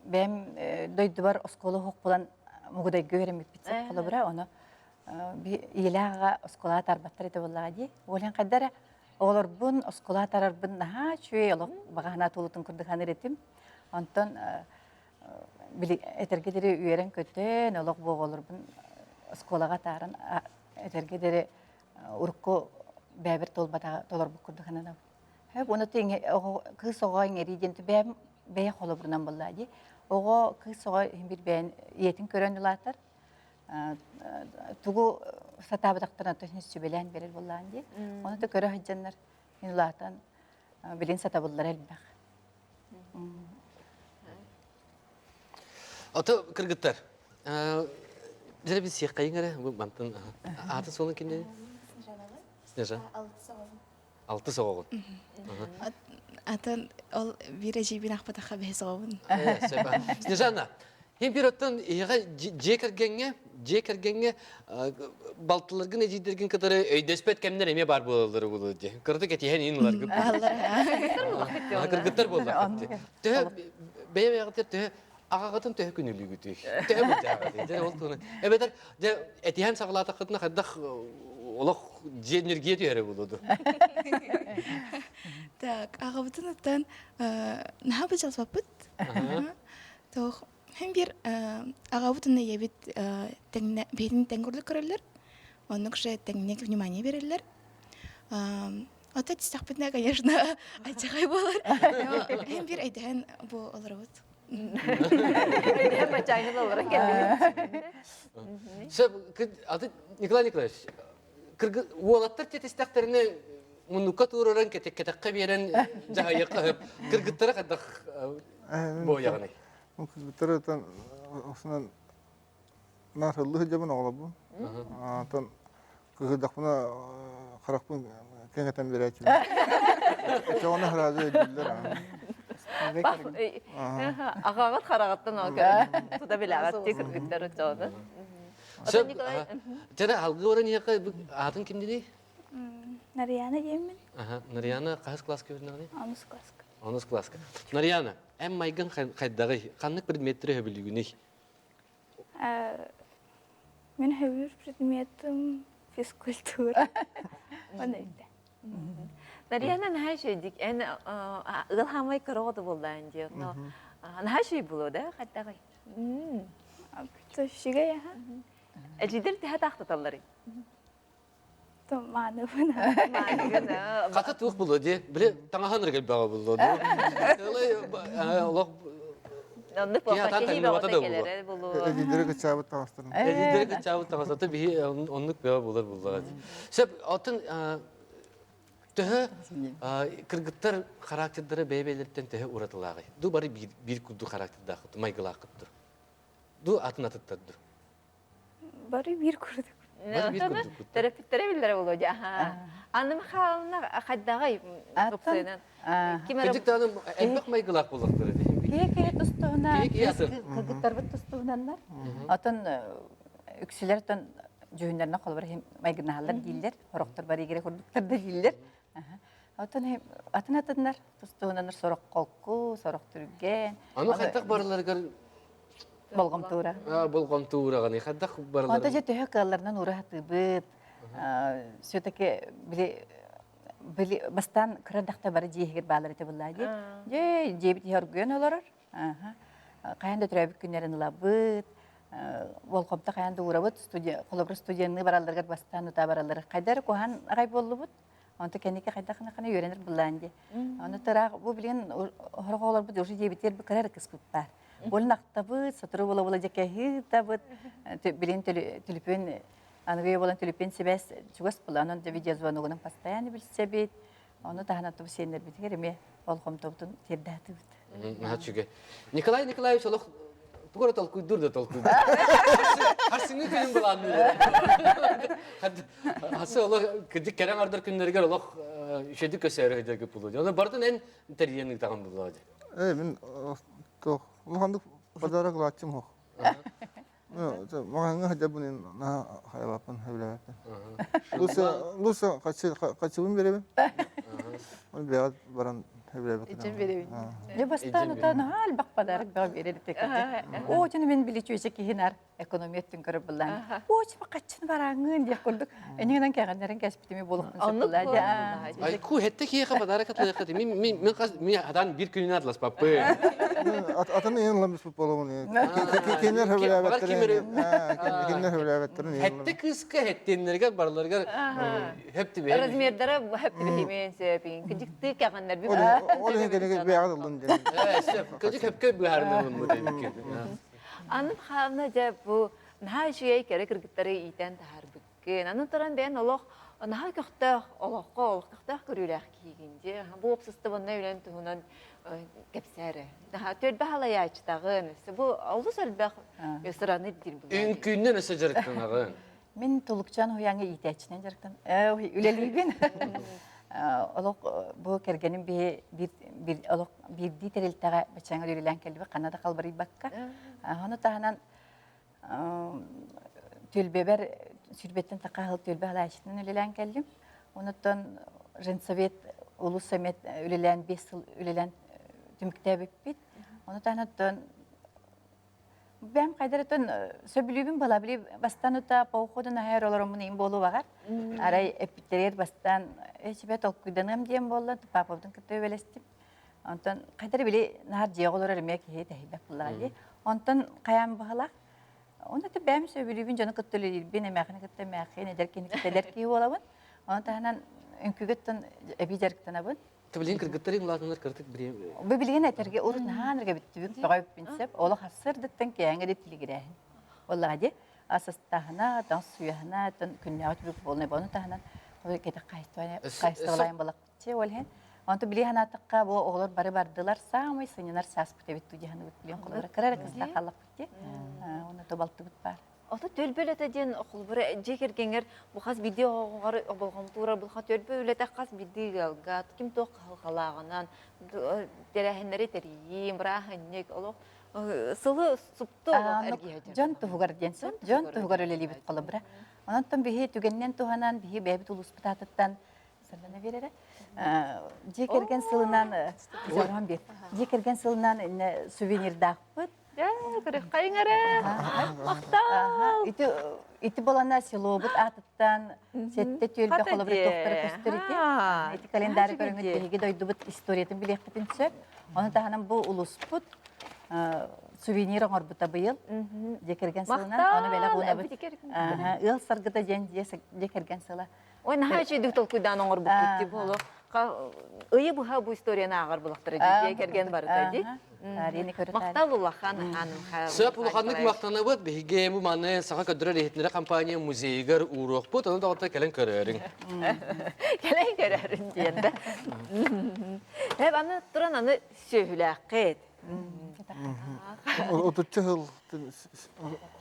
[SPEAKER 11] бэйэм дойдубар оскуола уһук булан Мугудайга үөрэммиппит холобура ону ийэлээх аҕа оскуолаҕа тарбаттар этэ буоллаҕа дии Оля хайда эрэ оҕолорбун оскуолаҕа тарарбын наһаа үчүгэй олох баҕа санаа туолутун курдук саныыр этим онтон били этэргэ диэри үөрэн-көтөн олох бу оҕолорбун оскуолаҕа атааран этэргэ диэри урукку бэйэбэр туолбатаҕа толорбут курдук сананабын. Уонна кыыс оҕо иҥэрии диэн бэйэм бэйэ холобурунан буоллаа дии. Оҕо кыыс оҕо иһин бир бэйэн ийэтин көрөн улаатар. Тугу сатаабатахтарына то сүбэлээн биэрэр буоллаан дии. Ону да көрө сылдьаннар мин улаатан билин сатабыллара элбэх.
[SPEAKER 1] Ото кыргыттар, дьэ біз сиэххэйиҥ эрэ бу мантан ааты суолун кимнээний? Снежана. Алтыс оҕоҕун.
[SPEAKER 5] Атын ол биир эдьиийбин аахпатахха бэһис оҕобун.
[SPEAKER 1] Снежана, Хин бир оттон иһиҕэ дьиэ кэргэҥҥэ, дьиэ кэргэҥҥэ балтыларгын эдьиийдэргин кытары өйдөспөт кэмнэр эмиэ баар буолаллара буолуо дии. Кыратык этиһэн иин ыларгыт. Кыргыттар буоллар. Төһө бэйэ бэйэҕитигэр төһө аҕаҕытын төһө күнүлүүгүтүй? Төһө былдьааҕытый? Дьэ ол туһунан. Эбэтэр дьэ этиһэн саҕалаатаххытына хайдах олох дьиэ ньиргийэ түһэрэ буолуо дуо?
[SPEAKER 5] Так, аҕабытын оттон наһаа быдьалпаппыт. Тоох һин биир аҕабыт уонна ийэбит тэҥнэ бэйэтин тэҥ курдук көрөллөр. Оннук же тэҥник внимание берэллэр. Ото тистэхпитинэ, конечно, алдьархай буолар. Но һин биир өйдөһөн бу олоробут.
[SPEAKER 2] Өйдөһөн баччааҥҥын олорон кэллибит.
[SPEAKER 1] Сөп, аты Николай Николаевич, уолаттар тэтистэхтэринэ муннукка туруоран кэтэххэ биэрэн дьаһайыахха сөп. Кыргыттара хайдах буойаҕыный?
[SPEAKER 10] Кыргыттары отон осунан наасыллыы сылдьабын оҕолорбун. Онтон кыһыйдахпына харахпын кэҥэтэн биэрээччибин. Оччоҕуна сразу өйдүүллэр.
[SPEAKER 2] Аҕаҕыт хараҕыттан ол көрөн тута билэҕит дии кыргыттар оччоҕуна.
[SPEAKER 1] Сөп. Дьэ, алгыы баран иһиэхэ аатын ким диний?
[SPEAKER 8] Нарьяна диэммин.
[SPEAKER 1] Аха, Нарьяна хаһыс класска үөрэнэҕиний?
[SPEAKER 8] Онус класска.
[SPEAKER 1] Онус класска. Нарьяна, эн майгын хайдаҕый? Ханнык предметтэри сөбүлүүгүнүй?
[SPEAKER 8] Мин сөбүлүүр предметым физкультура. Оны өйдө.
[SPEAKER 2] Нарьяна наһаа үчүгэйдик эн ыал хаамай кыра оҕото буоллаан дии. Но наһаа үчүгэй буолуо да хайдаҕый?
[SPEAKER 8] Үчүгэй аха.
[SPEAKER 2] Эдьиийдэр төһө таахтаталларый?
[SPEAKER 12] Мааныбын.
[SPEAKER 1] Хата туох булуо дии? Били таҥаһын эрэ кэлбэҕэ булуо дуу? Олох
[SPEAKER 2] Оннук буолла киһи бөҕөтө кэлэрэ булуо.
[SPEAKER 10] Эдиидэрэ кыччаабыт таҥастарын.
[SPEAKER 1] Эдиидэрэ кыччаабыт таҥастары биһи оннук бөҕө булар буллаҕа дии. Сөп, оттон төһө кыргыттар характердара бэйэ-бэйэлэриттэн төһө уратылааҕый? Ду бары биир курдук характердааххыт, майгылааххыт дур? Ду атын атыттар дур?
[SPEAKER 12] Бары биир курдук.
[SPEAKER 1] Бары биир курдук.
[SPEAKER 2] Төрөппүттэрэ биллэрэ буолуо дии. Анна Михайловна хайдаҕай тупсайынан?
[SPEAKER 1] Ким эрэ Кырдьык даҕаны элбэх майгылаах буоллахтара дии.
[SPEAKER 11] Киһи киһи тустуһунан, кыргыттарбыт тустуһунаннар. Отон үксүлэр отон дьүһүннэринэн холобур майгынаһаллар дииллэр, сорохтор бары игирэ курдуктар да дииллэр. Отон атын атыннар тустуһунаннар сорох холку, сорох түргэн.
[SPEAKER 1] Аны хайдах барыларыгар
[SPEAKER 11] Болҕомтуура.
[SPEAKER 1] Болҕомтуураҕыный хайдах барыларын?
[SPEAKER 11] Онто дьэ төһө кыалларынан уура сатыыбыт. Все-таки били били бастаан кыра эрдэхтэ бары дьиэ иһигэр баалар этэ буоллаа дии. Дьэ дьиэбит иһэ оргуйан олорор. Хайаан да төрөөбүт күннэрин ылабыт. Болҕомто хайаан да уурабыт. Студия, холобур студенныы баралларыгар бастаан утаа бараллар. Хайда эрэ куһаан аҕай буоллубут. Онто кэнники хайдах хана үөрэнэр былаан дии. Ону тараах бу билигин хорох оҕолорбут уже дьиэбитигэр кыра эрэ кыспыт баар. Болун ахтабыт, сотору буола-буола дьэкэһыытабыт, билигин түлүпүөн аныгы буолан түлүпүөн сибээс чугас була, онон видеозвоногунан постоянно билсэбит. Ону таһынан тубу сиэннэрбитигэр эмиэ болҕомтобутун тиэрдээтибит.
[SPEAKER 1] Наһаа үчүгэй. Николай Николаевич олох тугу эрэ толкуйдуур да толкуйдуур. Харсыҥҥы күнүн былаанныыр. Хасы олох кырдьык кэрэ аҥардар күннэригэр олох үчүгэйдик көсөөрү сылдьаргыт буолуо. Ону барытын эн тэрийэн ыытаҕын буолуо.
[SPEAKER 10] Ээ мин туох улаханнык подарок ылааччым суох. Маҕаһыыҥҥа сылдьарбын наһаа хайалааппын сөбүлээбэппин. Лучше лучше хаччыбын биэрэбин. Ол бэйэҕит баран сөбүлээбэккин.
[SPEAKER 2] Ичим биэрэбин.
[SPEAKER 11] Дьэ бастаан утаа наһаа элбэх подарок бөҕө биэрэр этэ. Оо, дьону мин били чүөчэ киһи экономия өттүн көрөр буллаан. Оо, чипа хаччын барааҥҥын диэх курдук. Энигинэн кэҕэннэрин кэспитими буолуохпун сөп буллаа.
[SPEAKER 1] Айку хетте киэхэ подарок атлыаххыт. Мин мин мин хас мин хадан бир күнүн атласпаппы.
[SPEAKER 10] Атын иһин ламбыспыт буолабын. Кинилэр хөбүлээбэттерин. Кинилэр хөбүлээбэттерин.
[SPEAKER 1] Хетте кыыска хеттеннерге барларыгар хөп тибе.
[SPEAKER 2] Размердара хөп тибе сөпин. Кыдьыкты кэҕэннэр би.
[SPEAKER 10] Ол иһин кэнеге бэйэҕэ ыллын диэн.
[SPEAKER 1] Сөп. Кыдьык хөпкө быһаарынылыммыт эбикки.
[SPEAKER 2] Аны хаамна дьэ бу наһаа үчүгэй кэрэ кыргыттары иитэн таһаарбыккын. Аны туран бэйэн олох наһаа көхтөөх олоххо олох көхтөөх көрүүлээх киһигин дии. Бу уопсастыбаннай үлэн туһунан кэпсээ эрэ. Наһаа түөлбэ халайааччытаҕын. Өссө бу олус элбэх сыраны ирдиир булар.
[SPEAKER 1] Үҥкүүннэн өссө дьарыктанаҕын.
[SPEAKER 11] Мин Тулукчаан уһуйааҥҥа иитээччинэн дьарыктан үлэлиибин. Олох бу кэргэним биһи биир олох биирдии тэрилтэҕэ баччааҥҥа үлэлээн кэллибит ханна да халбарыйбакка. Ону таһынан түөлбэбэр сүүрбэттэн тахха сыл түөлбэ халааччытынан үлэлээн кэллим. Онуттан женсовет улус совет үлэлээн 5 сыл үлэлээн түмүктээбиппит. Ону таһынан Бэм хайдарытын сөбүлүүбүн була били бастан ута походун аһар олороммун иин буолу баҕар. Арай эппиттэригэр бастаан эчибэ толкуйданыам диэн буолла папабытын кытта үбэлэстим. Онтон хайдары били наар дьиэҕэ олорор эмиэ киһи тэһийбэт буоллаҕа дии. Онтон хайаан баһылаах Оны да бэм сөбүлүүбүн дьону кытта үлэлиирбин, эмээхини кытта эмээхин, эдэр киһини кытта эдэр киһи буолабын. Ону таһынан үҥкүүгэ эбии дьарыктанабын.
[SPEAKER 1] Билигин кыргыттарыҥ улаатаннар кыратык бириэмэ.
[SPEAKER 11] Бу билигин этэргэ урут наһаан эргэ бүттүбүт бөҕө эппин сөп. Олох ассырдыттан кээҥҥэ де тилигирээһин. Оллаҕа дии асастаһына, таҥас суйаһына, тон күннээҕи түбүк буолна бону таһынан кетек хайыстыбалайын балакчы ол иһин. Онто били ханаатахха бу оҕолор бары бардылар саамай сынньанар сааспыт эбит тудьаһаныбыт билиэн холобура кыра эрэ кыстаах халлахпыт дии. Онно тобалтыбыт баар.
[SPEAKER 2] Ото төлбө үлэтэ диэн холобура дьиэ кэргэҥҥэр бу хас биирдии оҕоҕор болҕомтуура бу төлбө үлэтэ хас биирдии ыалга ким туох кыһалҕалааҕынан тэрээһиннэри тэрийии, бырааһынньык олох сылы супту олох эргиһэ
[SPEAKER 11] Дьон туһугар диэн сөп. Дьон туһугар үлэлиибит холобура. Онон биһи түгэнинэн туһанан биһи бэйэбит улууспут аатыттан сырдана биэрэрэ. Дьиэ кэргэн сылынан дьиэ кэргэн сылынан сувенирдаахпыт.
[SPEAKER 2] Дьэ, көрүөххэйиҥ эрэ. Махтал.
[SPEAKER 11] Ити ити болана селобут аатыттан сэттэ түөлбэ холобура тохтора көстөр ити. Ити календарь көрөҥүт биһиги дойдубут историятын билиэхпитин сөп. Ону таһынан бу улуспут сувенир оҥорбута быйыл дьиэ кэргэн сылынан. Ону бэлэх уунабыт. Ыал саргыта диэн дьиэ кэргэн сыла.
[SPEAKER 2] Ой, наһаа үчүгүйдүк толкуйдаан оҥорбуккут дии буолу. Ыйы быһа бу историяны ааҕар булахтара дии, дьиэ кэргэн барыта дии. Махтал улахан
[SPEAKER 1] Сөп улаханнык махтанабыт. Биһиги бу маны Саха көрдөрөр иһитиннэрэр компания музейыгар ууруохпут. Ону доҕоттор кэлэн көрөөрүҥ.
[SPEAKER 2] Кэлэн көрөөрүҥ диэн да. Эп аны туран аны сүөһүлээххит.
[SPEAKER 10] Отучча сыл,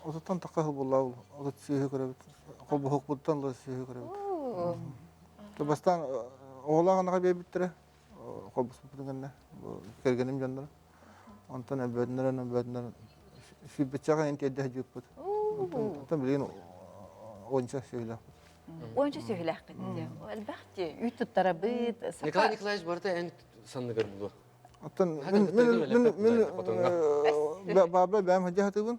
[SPEAKER 10] отуттан тахха сыл буолла ол отут сүөһү көрөбүт. Холбоһукпуттан ыла сүөһү көрөбүт. Бастаан оҕолоох анаҕа биэрбиттэрэ, холбоспуппутун кэннэ кэргэним дьонноро. Онтон өлбөтүнэрэн өлбөтүнэрэн сүүрбэччэҕэ эн тиэрдэ сылдьыбыппыт. Онтон билигин уонча сүөһүлээхпит.
[SPEAKER 2] Уонча сүөһүлээххит дии. Элбэх дии.
[SPEAKER 11] Үүт туттарабыт.
[SPEAKER 1] Николай Николаевич барыта эн санныгар булуо.
[SPEAKER 10] Оттон мин мин мин баабла бэйэм сылдьа сатыыбын.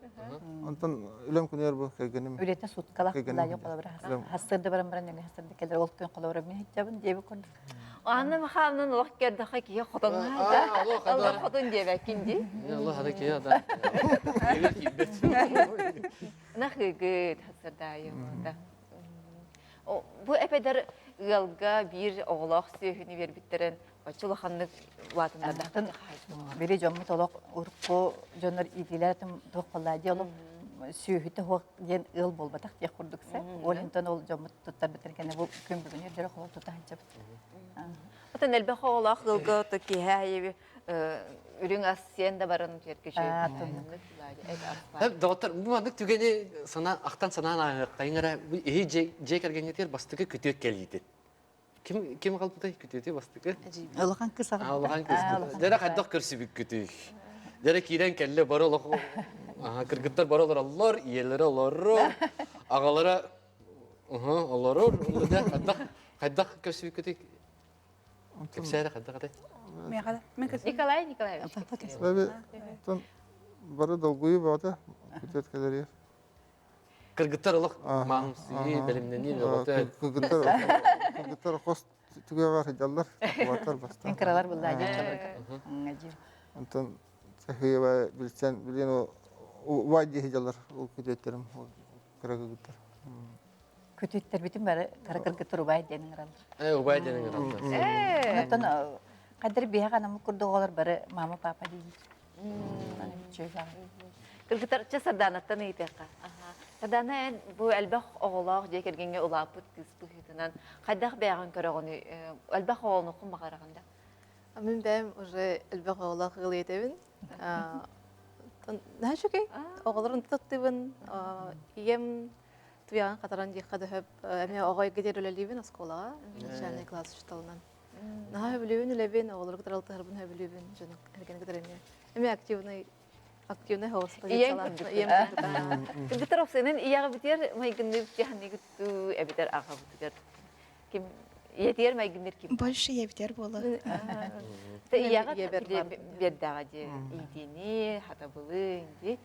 [SPEAKER 10] Онтон үлэм күнүгэр бу кэргэним.
[SPEAKER 11] Үлэтэ суткалах дайы холобура хастырда баран баран нөҥө хастырда кэлэр ол күн холобура мин сылдьабын диэби курдук.
[SPEAKER 2] Анна Михайловна олох көрдөхө киһи хотон олох хотун диэбэккин дии.
[SPEAKER 1] Олох хата киһи ата. Киирбэт.
[SPEAKER 2] Нахыгыт хастырдаайы да. Бу эпедер ыалга биир оҕолоох сүөһүнү биэрбиттэрин Оччо улаханнык улаатыннардахтын
[SPEAKER 11] Били дьоммут олох урукку дьоннор иитиилэр туох буолла олох сүөһүтэ суох диэн ыал буолбатах диэх курдук сэ. Ол интон ол дьоммут туттарбытын кэннэ бу күн бүгүн үрдөрө холо тута сылдьабыт.
[SPEAKER 2] Отон элбэх оҕолоох ыалга то киһи үрүҥ ас сиэн да баран кэркичи.
[SPEAKER 1] Доҕоттор, бу маннык түгэни санаа ахтан санаан ааһыаххайыҥ эрэ бу иһи дьиэ кэргэҥҥитигэр бастакы күтүөт кэлиитин. Ким ким қалбытай күтүөтү бастакы?
[SPEAKER 11] Улахан кыс
[SPEAKER 1] аҕа. Улахан кыс. Дьэрэ хайдах көрсүбүккүтүй? Дьэрэ киирэн кэллэ бары олох кыргыттар бары олороллор, ийэлэрэ олорор, аҕалара олорор. Хайдах хайдах көрсүбүккүтүй? Кэпсээрэ хайдах этэй?
[SPEAKER 2] Николай Николаевич.
[SPEAKER 10] Бары долгуйуу бөҕөтө күтүөт кэлэригэр.
[SPEAKER 1] Кыргыттар олох маамсыйыы, бэлэмнэнии бөҕөтө.
[SPEAKER 10] Кыргыттар кыргыттар хос түгэҕэр сылдьаллар, кубаттар бастаан.
[SPEAKER 11] Кыралар булла дьиэ
[SPEAKER 10] Онтон сахыйба билсэн билин убай дии сылдьаллар ол күтүөттэрим кыра кыргыттар.
[SPEAKER 11] Күтүөттэрбитин бары кыра кыргыттар убай диэн ыҥыраллар.
[SPEAKER 1] Э, убай диэн ыҥыраллар.
[SPEAKER 11] Онтон хадыр биһиэхэ анаммыт курдук оҕолор бары мама папа дииллэр.
[SPEAKER 2] Кыргыттар чэ Сардаанаттан ыйытыахха. Сардаана эн бу элбэх оҕолоох дьиэ кэргэҥҥэ улааппыт кыыс быһыытынан хайдах бэйэҕин көрөҕүнүй? Элбэх оҕолонуоххун баҕараҕын да?
[SPEAKER 12] Мин бэйэм уже элбэх оҕолоох ыал ийэтэбин. Наһаа үчүгэй. Оҕолорун таптыыбын. Ийэм туйаҕын хатаран диэххэ да сөп. Эмиэ оҕо эйгэтигэр үлэлиибин оскуолаҕа, начальный класс учууталынан. Наһаа сөбүлүүбүн үлэбин, оҕолору кытары алтыһарбын сөбүлүүбүн, дьону кэргэни кытары эмиэ. Эмиэ активный активный соҕус
[SPEAKER 2] позициялаах. Ийэм курдук. Кыргыттар опсайынан ийэҕэ майгынныыр дьаһанныгыттуу эбэтэр аҕабытыгар ким ийэтигэр майгынныыр ким?
[SPEAKER 12] Больше ийэбитигэр буолар.
[SPEAKER 2] Ийэҕэ биэрдэҕэ дии иитиини, хатабылы дии.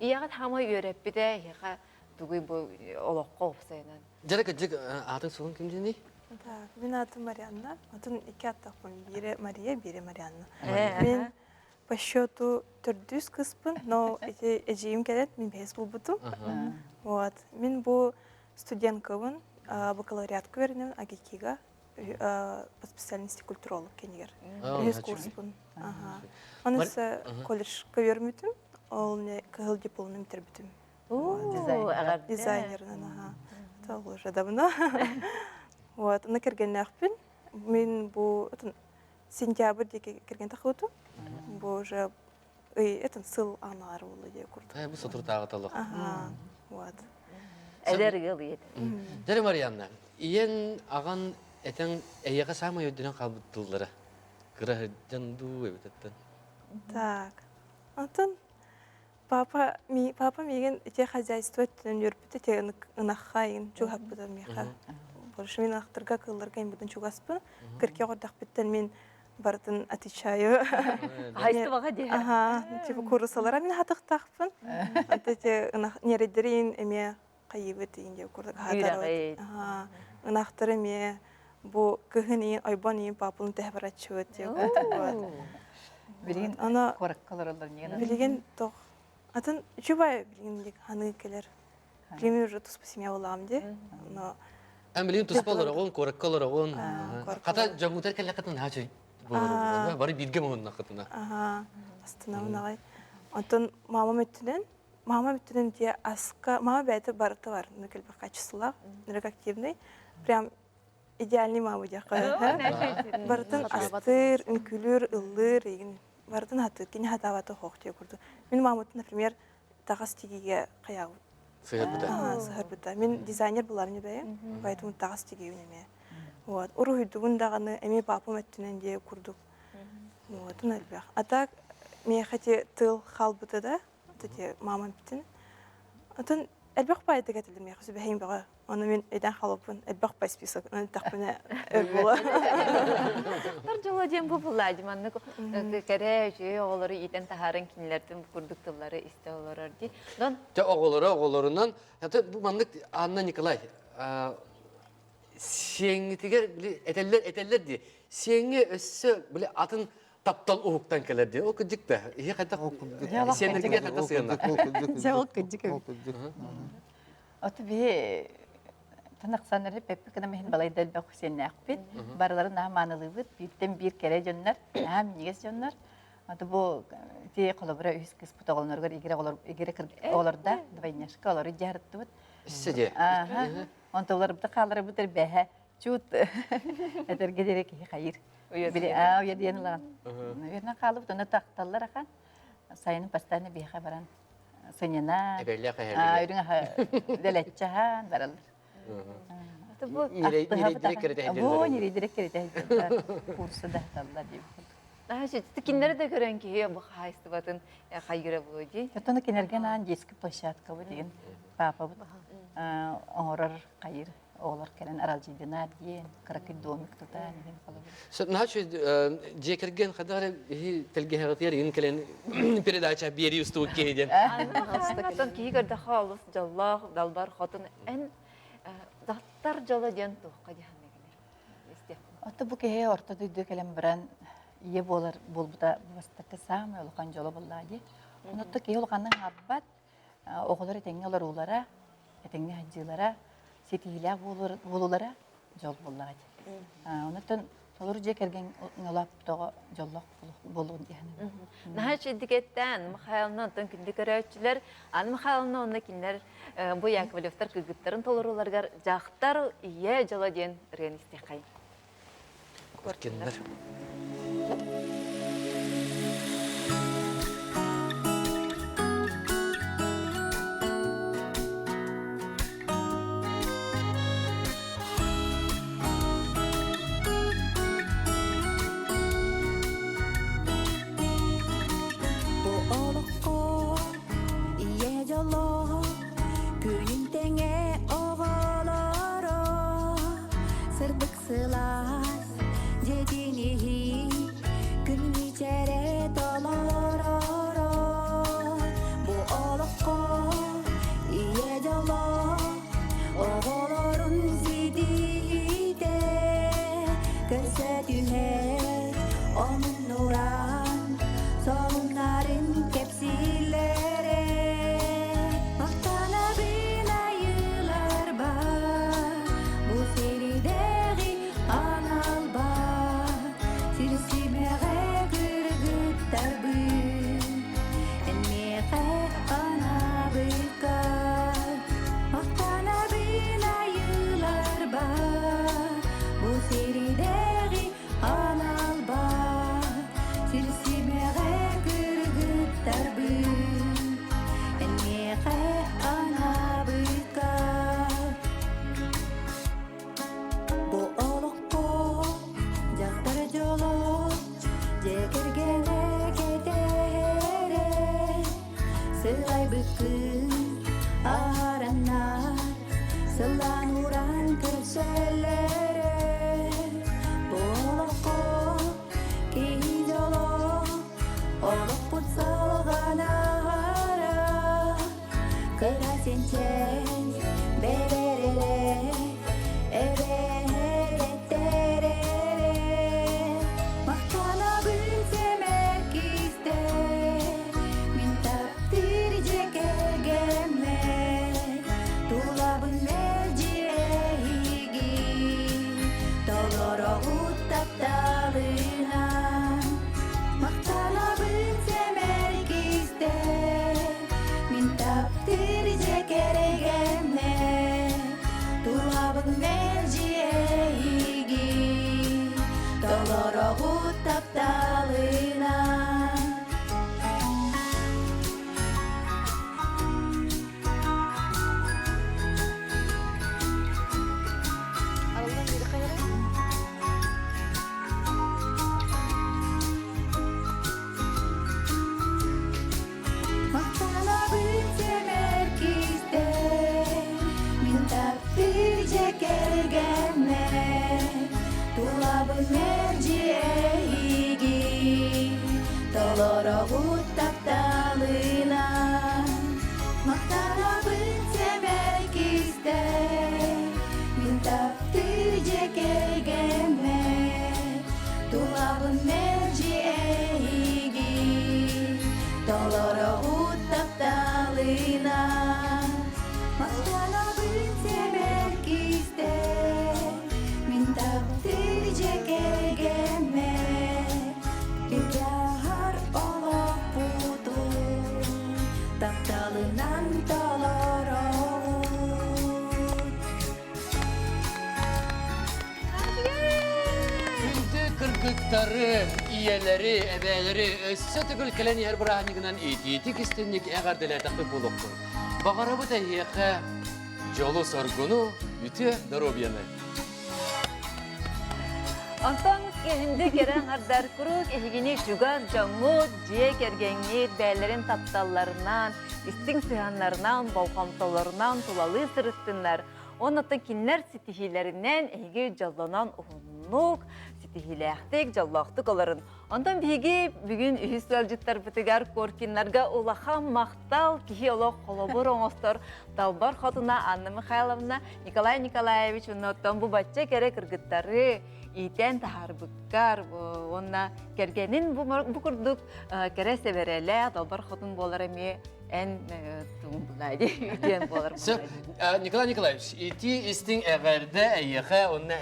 [SPEAKER 2] Ийэҕит хаамай үөрэппитэ, эһиэхэ тугуй бу олоххо опсайынан?
[SPEAKER 1] Дьэ кырдьык аатын суолун ким диэний?
[SPEAKER 12] Так, мин аатым Марианна. Атын икки аттаахпын. Биирэ Мария, биирэ Марианна. Мин по счету төрдүс кыспын, но эти эдьиийим кэлэн мин бэһис булбутум. Вот. Мин бу студенткабын бакалавриатка үөрэнэбин АГИКИга по специальности культуролог кэнигэр. Үһүс курспун. Аны колледжка үөрмүтүм, ол не кыһыл дипломун бүтэрбитим. Дизайнерынан, аха. Это уже давно. Вот, аны кэргэннээхпин. Мин бу сентябрь диэки кэргэн тахыбытым. Бу уже ый это сыл анаары буолла диye курдук.
[SPEAKER 1] Бу соторутааҕы
[SPEAKER 12] Ага, вот.
[SPEAKER 2] Эдэр ыал ийэтэ.
[SPEAKER 1] Дьэ, Марианна, ийэн, аҕан этэн эйиэхэ саамай өйдөнөн хаалбыт тыллара кыра сылдьан дуу эбитеттен?
[SPEAKER 12] Так, антон Папа, ми, папа миигин ити хозяйство өттүнэн үөрпүт ити ынахха иин чугаһаппыта миэхэ. Больше мин ынахтарга кыылларга инбутун чугаспын. Кырке оҕордохпуттан мин барытын отвечаю.
[SPEAKER 2] Хаһайыстыбаҕа дии.
[SPEAKER 12] Аха, типа курусалара мин хатыхтаахпын. Аты ити ынах ньирэйдэрин эмиэ хайыыбыт иин диэн курдук аһатарабыт. Аха, ынахтары эмиэ бу кыһын иин ойбон иин папалын тэһэ бараччыбыт диэн курдук.
[SPEAKER 11] Билигин
[SPEAKER 12] Аны
[SPEAKER 11] куоракка олороллор ньиген.
[SPEAKER 12] Билигин тох атын үчүгэй билигин ханыы кэлэр. Билигин уже туспа семья буолаам дии. Но.
[SPEAKER 1] Эн билигин туспа олороҕун, куоракка олороҕун. Хата дьоҥҥутар кэллэххитин наһаа үчүгэй буолар. Бары бииргэ муһуннаххытына.
[SPEAKER 12] Астынабын аҕай. Онтон мамам өттүнэн, мама өттүнэн дьиэ аска, мама бэйэтэ барыта бар, элбэх качестволаах, активный. Прям идеальный мама диэххэ. Барытын астыыр, үҥкүүлүүр, ыллыыр, игин барытын хатыыр, кини хатаабата хоох диye курдук. Мин маматын, например, таҕас тигиигэ хайаабыт.
[SPEAKER 1] Сыһырбыта.
[SPEAKER 12] Сыһырбыта. Мин дизайнер буларым бэйэм, поэтому таҕас тигиибин эмиэ. Вот. Уруһуйдугун даҕаны эмиэ папам өттүнэн диye курдук. Вот, элбэх. А так, миэхэ ти тыл хаалбыта да, ити мамам бүтүн. Отон элбэх баайдык этилим миэхэ сүбэһиҥ бөҕө. Ону мин өйдөөн хаалбыппын элбэх бай список ынтахпына өр буола.
[SPEAKER 2] Тар дьоло диэн бу буллаа маннык кэрэ үчүгэй оҕолору иитэн таһааран кинилэртэн бу курдук тыллары истэ олорор дии. Дон
[SPEAKER 1] Те оҕолоро оҕолорунан бу маннык Анна Николай сиэҥҥитигэр били этэллэр этэллэр дии сиэҥҥэ өссө били атын таптал уһуктан кэлэр дии ол кырдьык да иһи хайдах сиэннэргэ хайдах сыана
[SPEAKER 11] Дьэ ол кырдьык Ото биһи танахсаннары пеппи кына миһин балайда элбэх сиэннээхпит. Барыларын наһаа маанылыыбыт. Бииртэн биир кэрэ дьоннор, наһаа минньигэс дьоннор. Ото бу ити холобура үһүс кыыспыт оҕолоругар игирэ оҕолор игирэ оҕолорда двойняшка олору дьаһарыттыбыт.
[SPEAKER 1] Сиде.
[SPEAKER 11] Аха. Онто олорбута хааларыбыт эрбэһэ чуут этэргэ диэри киһи хайыр. Били аа уйа диэн ылаҕын. Наверное хаалыбыт онно тахталлар ахан. Сайынын постоянно биһиэхэ баран сынньана,
[SPEAKER 1] Эбэллээх эһэллээх.
[SPEAKER 11] үрүҥ аһы дэлэччэ аһаан бараллар. Бу ньирэйдэрэ кэрэтэ курса да хаталлар диэбит курдук.
[SPEAKER 2] Кинилэри да көрөн киһи бу хаһаайыстыбатын хайыра буолуо дии.
[SPEAKER 11] Оттон кинилэргэ анаан детский площадка бу деген папабыт оҥорор хайыр оҕолор кэлэн аралдьыйдынаар диэн кыракый домик тутаан иһин холобур.
[SPEAKER 1] Значит, дьиэ кэргэн хайдах эрэ иһи тэлгэһэҕитигэр иһин кэлэн передача биэрии устубут киһи диэн.
[SPEAKER 2] Оттон киһи көрдөххө олус дьоллоох, далбар хотун эн даттар дьоло диэн туохха диһанныгыныр?
[SPEAKER 11] Отто бу киһи орто дойду кэлэн баран ийэ буолар буолбута бастакы саамай улахан дьоло буоллаа дии. Онотто киһи улаханнык аҥарбат, оҕолор этэҥҥэ олоруулара, этэҥҥэ сылдьыылара, ситиһиилээх буолуулара дьол буоллаҕа дии. Онтон толору дьиэ кэргэн улааппыт оҕо дьоллоох буолуон дии саныыбын.
[SPEAKER 2] Наһаа үчүгэйдик Михайловна онтон күндү көрөөччүлэр Анна Михайловна уонна кинилэр бу Яковлевтар кыргыттарын толорууларыгар дьахтар ийэ дьоло диэн ырыаны истиэххэйин.
[SPEAKER 1] Коркиннар.
[SPEAKER 9] Бу олоххо ийэ дьоло күнүн тэҥэ оҕолоро сырдык сылаас дьиэтин иһин күн мичээрэ толороро бу олоххо ийэ дьоло оҕолорун ситиһиитэ көрсө түһэр омуннуран сонуннарын кэпсииллэрэ махтанабын айыыларбар бу сиридэҕи аналбар сир симэҕэ кыргыттарбын эн миэхэ анаабыккар махтанабын айыыларбар бу сиридэҕи аналбар сир симэҕэ кыргыттарбын эн миэхэ анаабыккар Бу олоххо дьахтар дьоло дьиэ кэргэнэ кэтэһэрэ сылайбыккын аһараннар сыллаан ууран көрсөллөрө бу олоххо киһи дьоло олохпут салҕанара кыра синчэн бэрэрэрэ эбэһэрэттэрэрэ махтанабын сэмээр кистэй мин таптыыр дьиэ кэргэммэр тулабын мэлдьи эһиги. Толороҕут тапталынан Махтанабын сэмэй кистэл Мин таптыыр дьиэ кэргэммэр Тулабын мэлдьи эһиги Толороҕут тапталынан Махтанабын сэмэй кистэл Мин таптыыр дьиэ кэргэммэр Илдьаһар олохпутун тапталынан толороҕут.
[SPEAKER 1] Күндү кыргыттары, ийэлэри, эбээлэри өссө төгүл кэлэн иһэр бырааһынньыгынан итиитик истинник эҕэрдэлээтэхпит буолуохтун. Баҕарабыт эһиэхэ дьолу-соргуну, үтүө доруобуйаны.
[SPEAKER 2] Онтон күндү кэрэ аҥардар куруук эһигини чугас дьоҥҥут, дьиэ кэргэҥҥит бэйэлэрин тапталларынан, истиҥ сыһыаннарынан, болҕомтолорунан тулалыы сырыттыннар. Оннуттан кинилэр ситиһиилэринэн эһиги дьоллонон уһуннук, ситиһиилээхтик, дьоллоохтук олорун. Онтон биһиги бүгүн үһүс ыалдьыттарбытыгар Коркиннарга улахан махтал, киһи олох холобур оҥостор Далбар хотуна Анна Михайловна, Николай Николаевич оннуттан бу бачча кэрэ кыргыттары иитэн таһаарбыккар уонна кэргэнин бу, бу курдук кэрэ сэбэрэлээх Далбар хотун буолар эмиэ эн тугун буолар
[SPEAKER 1] Николай Николаевич, ити истиҥ эҕэрдэ эйиэхэ уонна.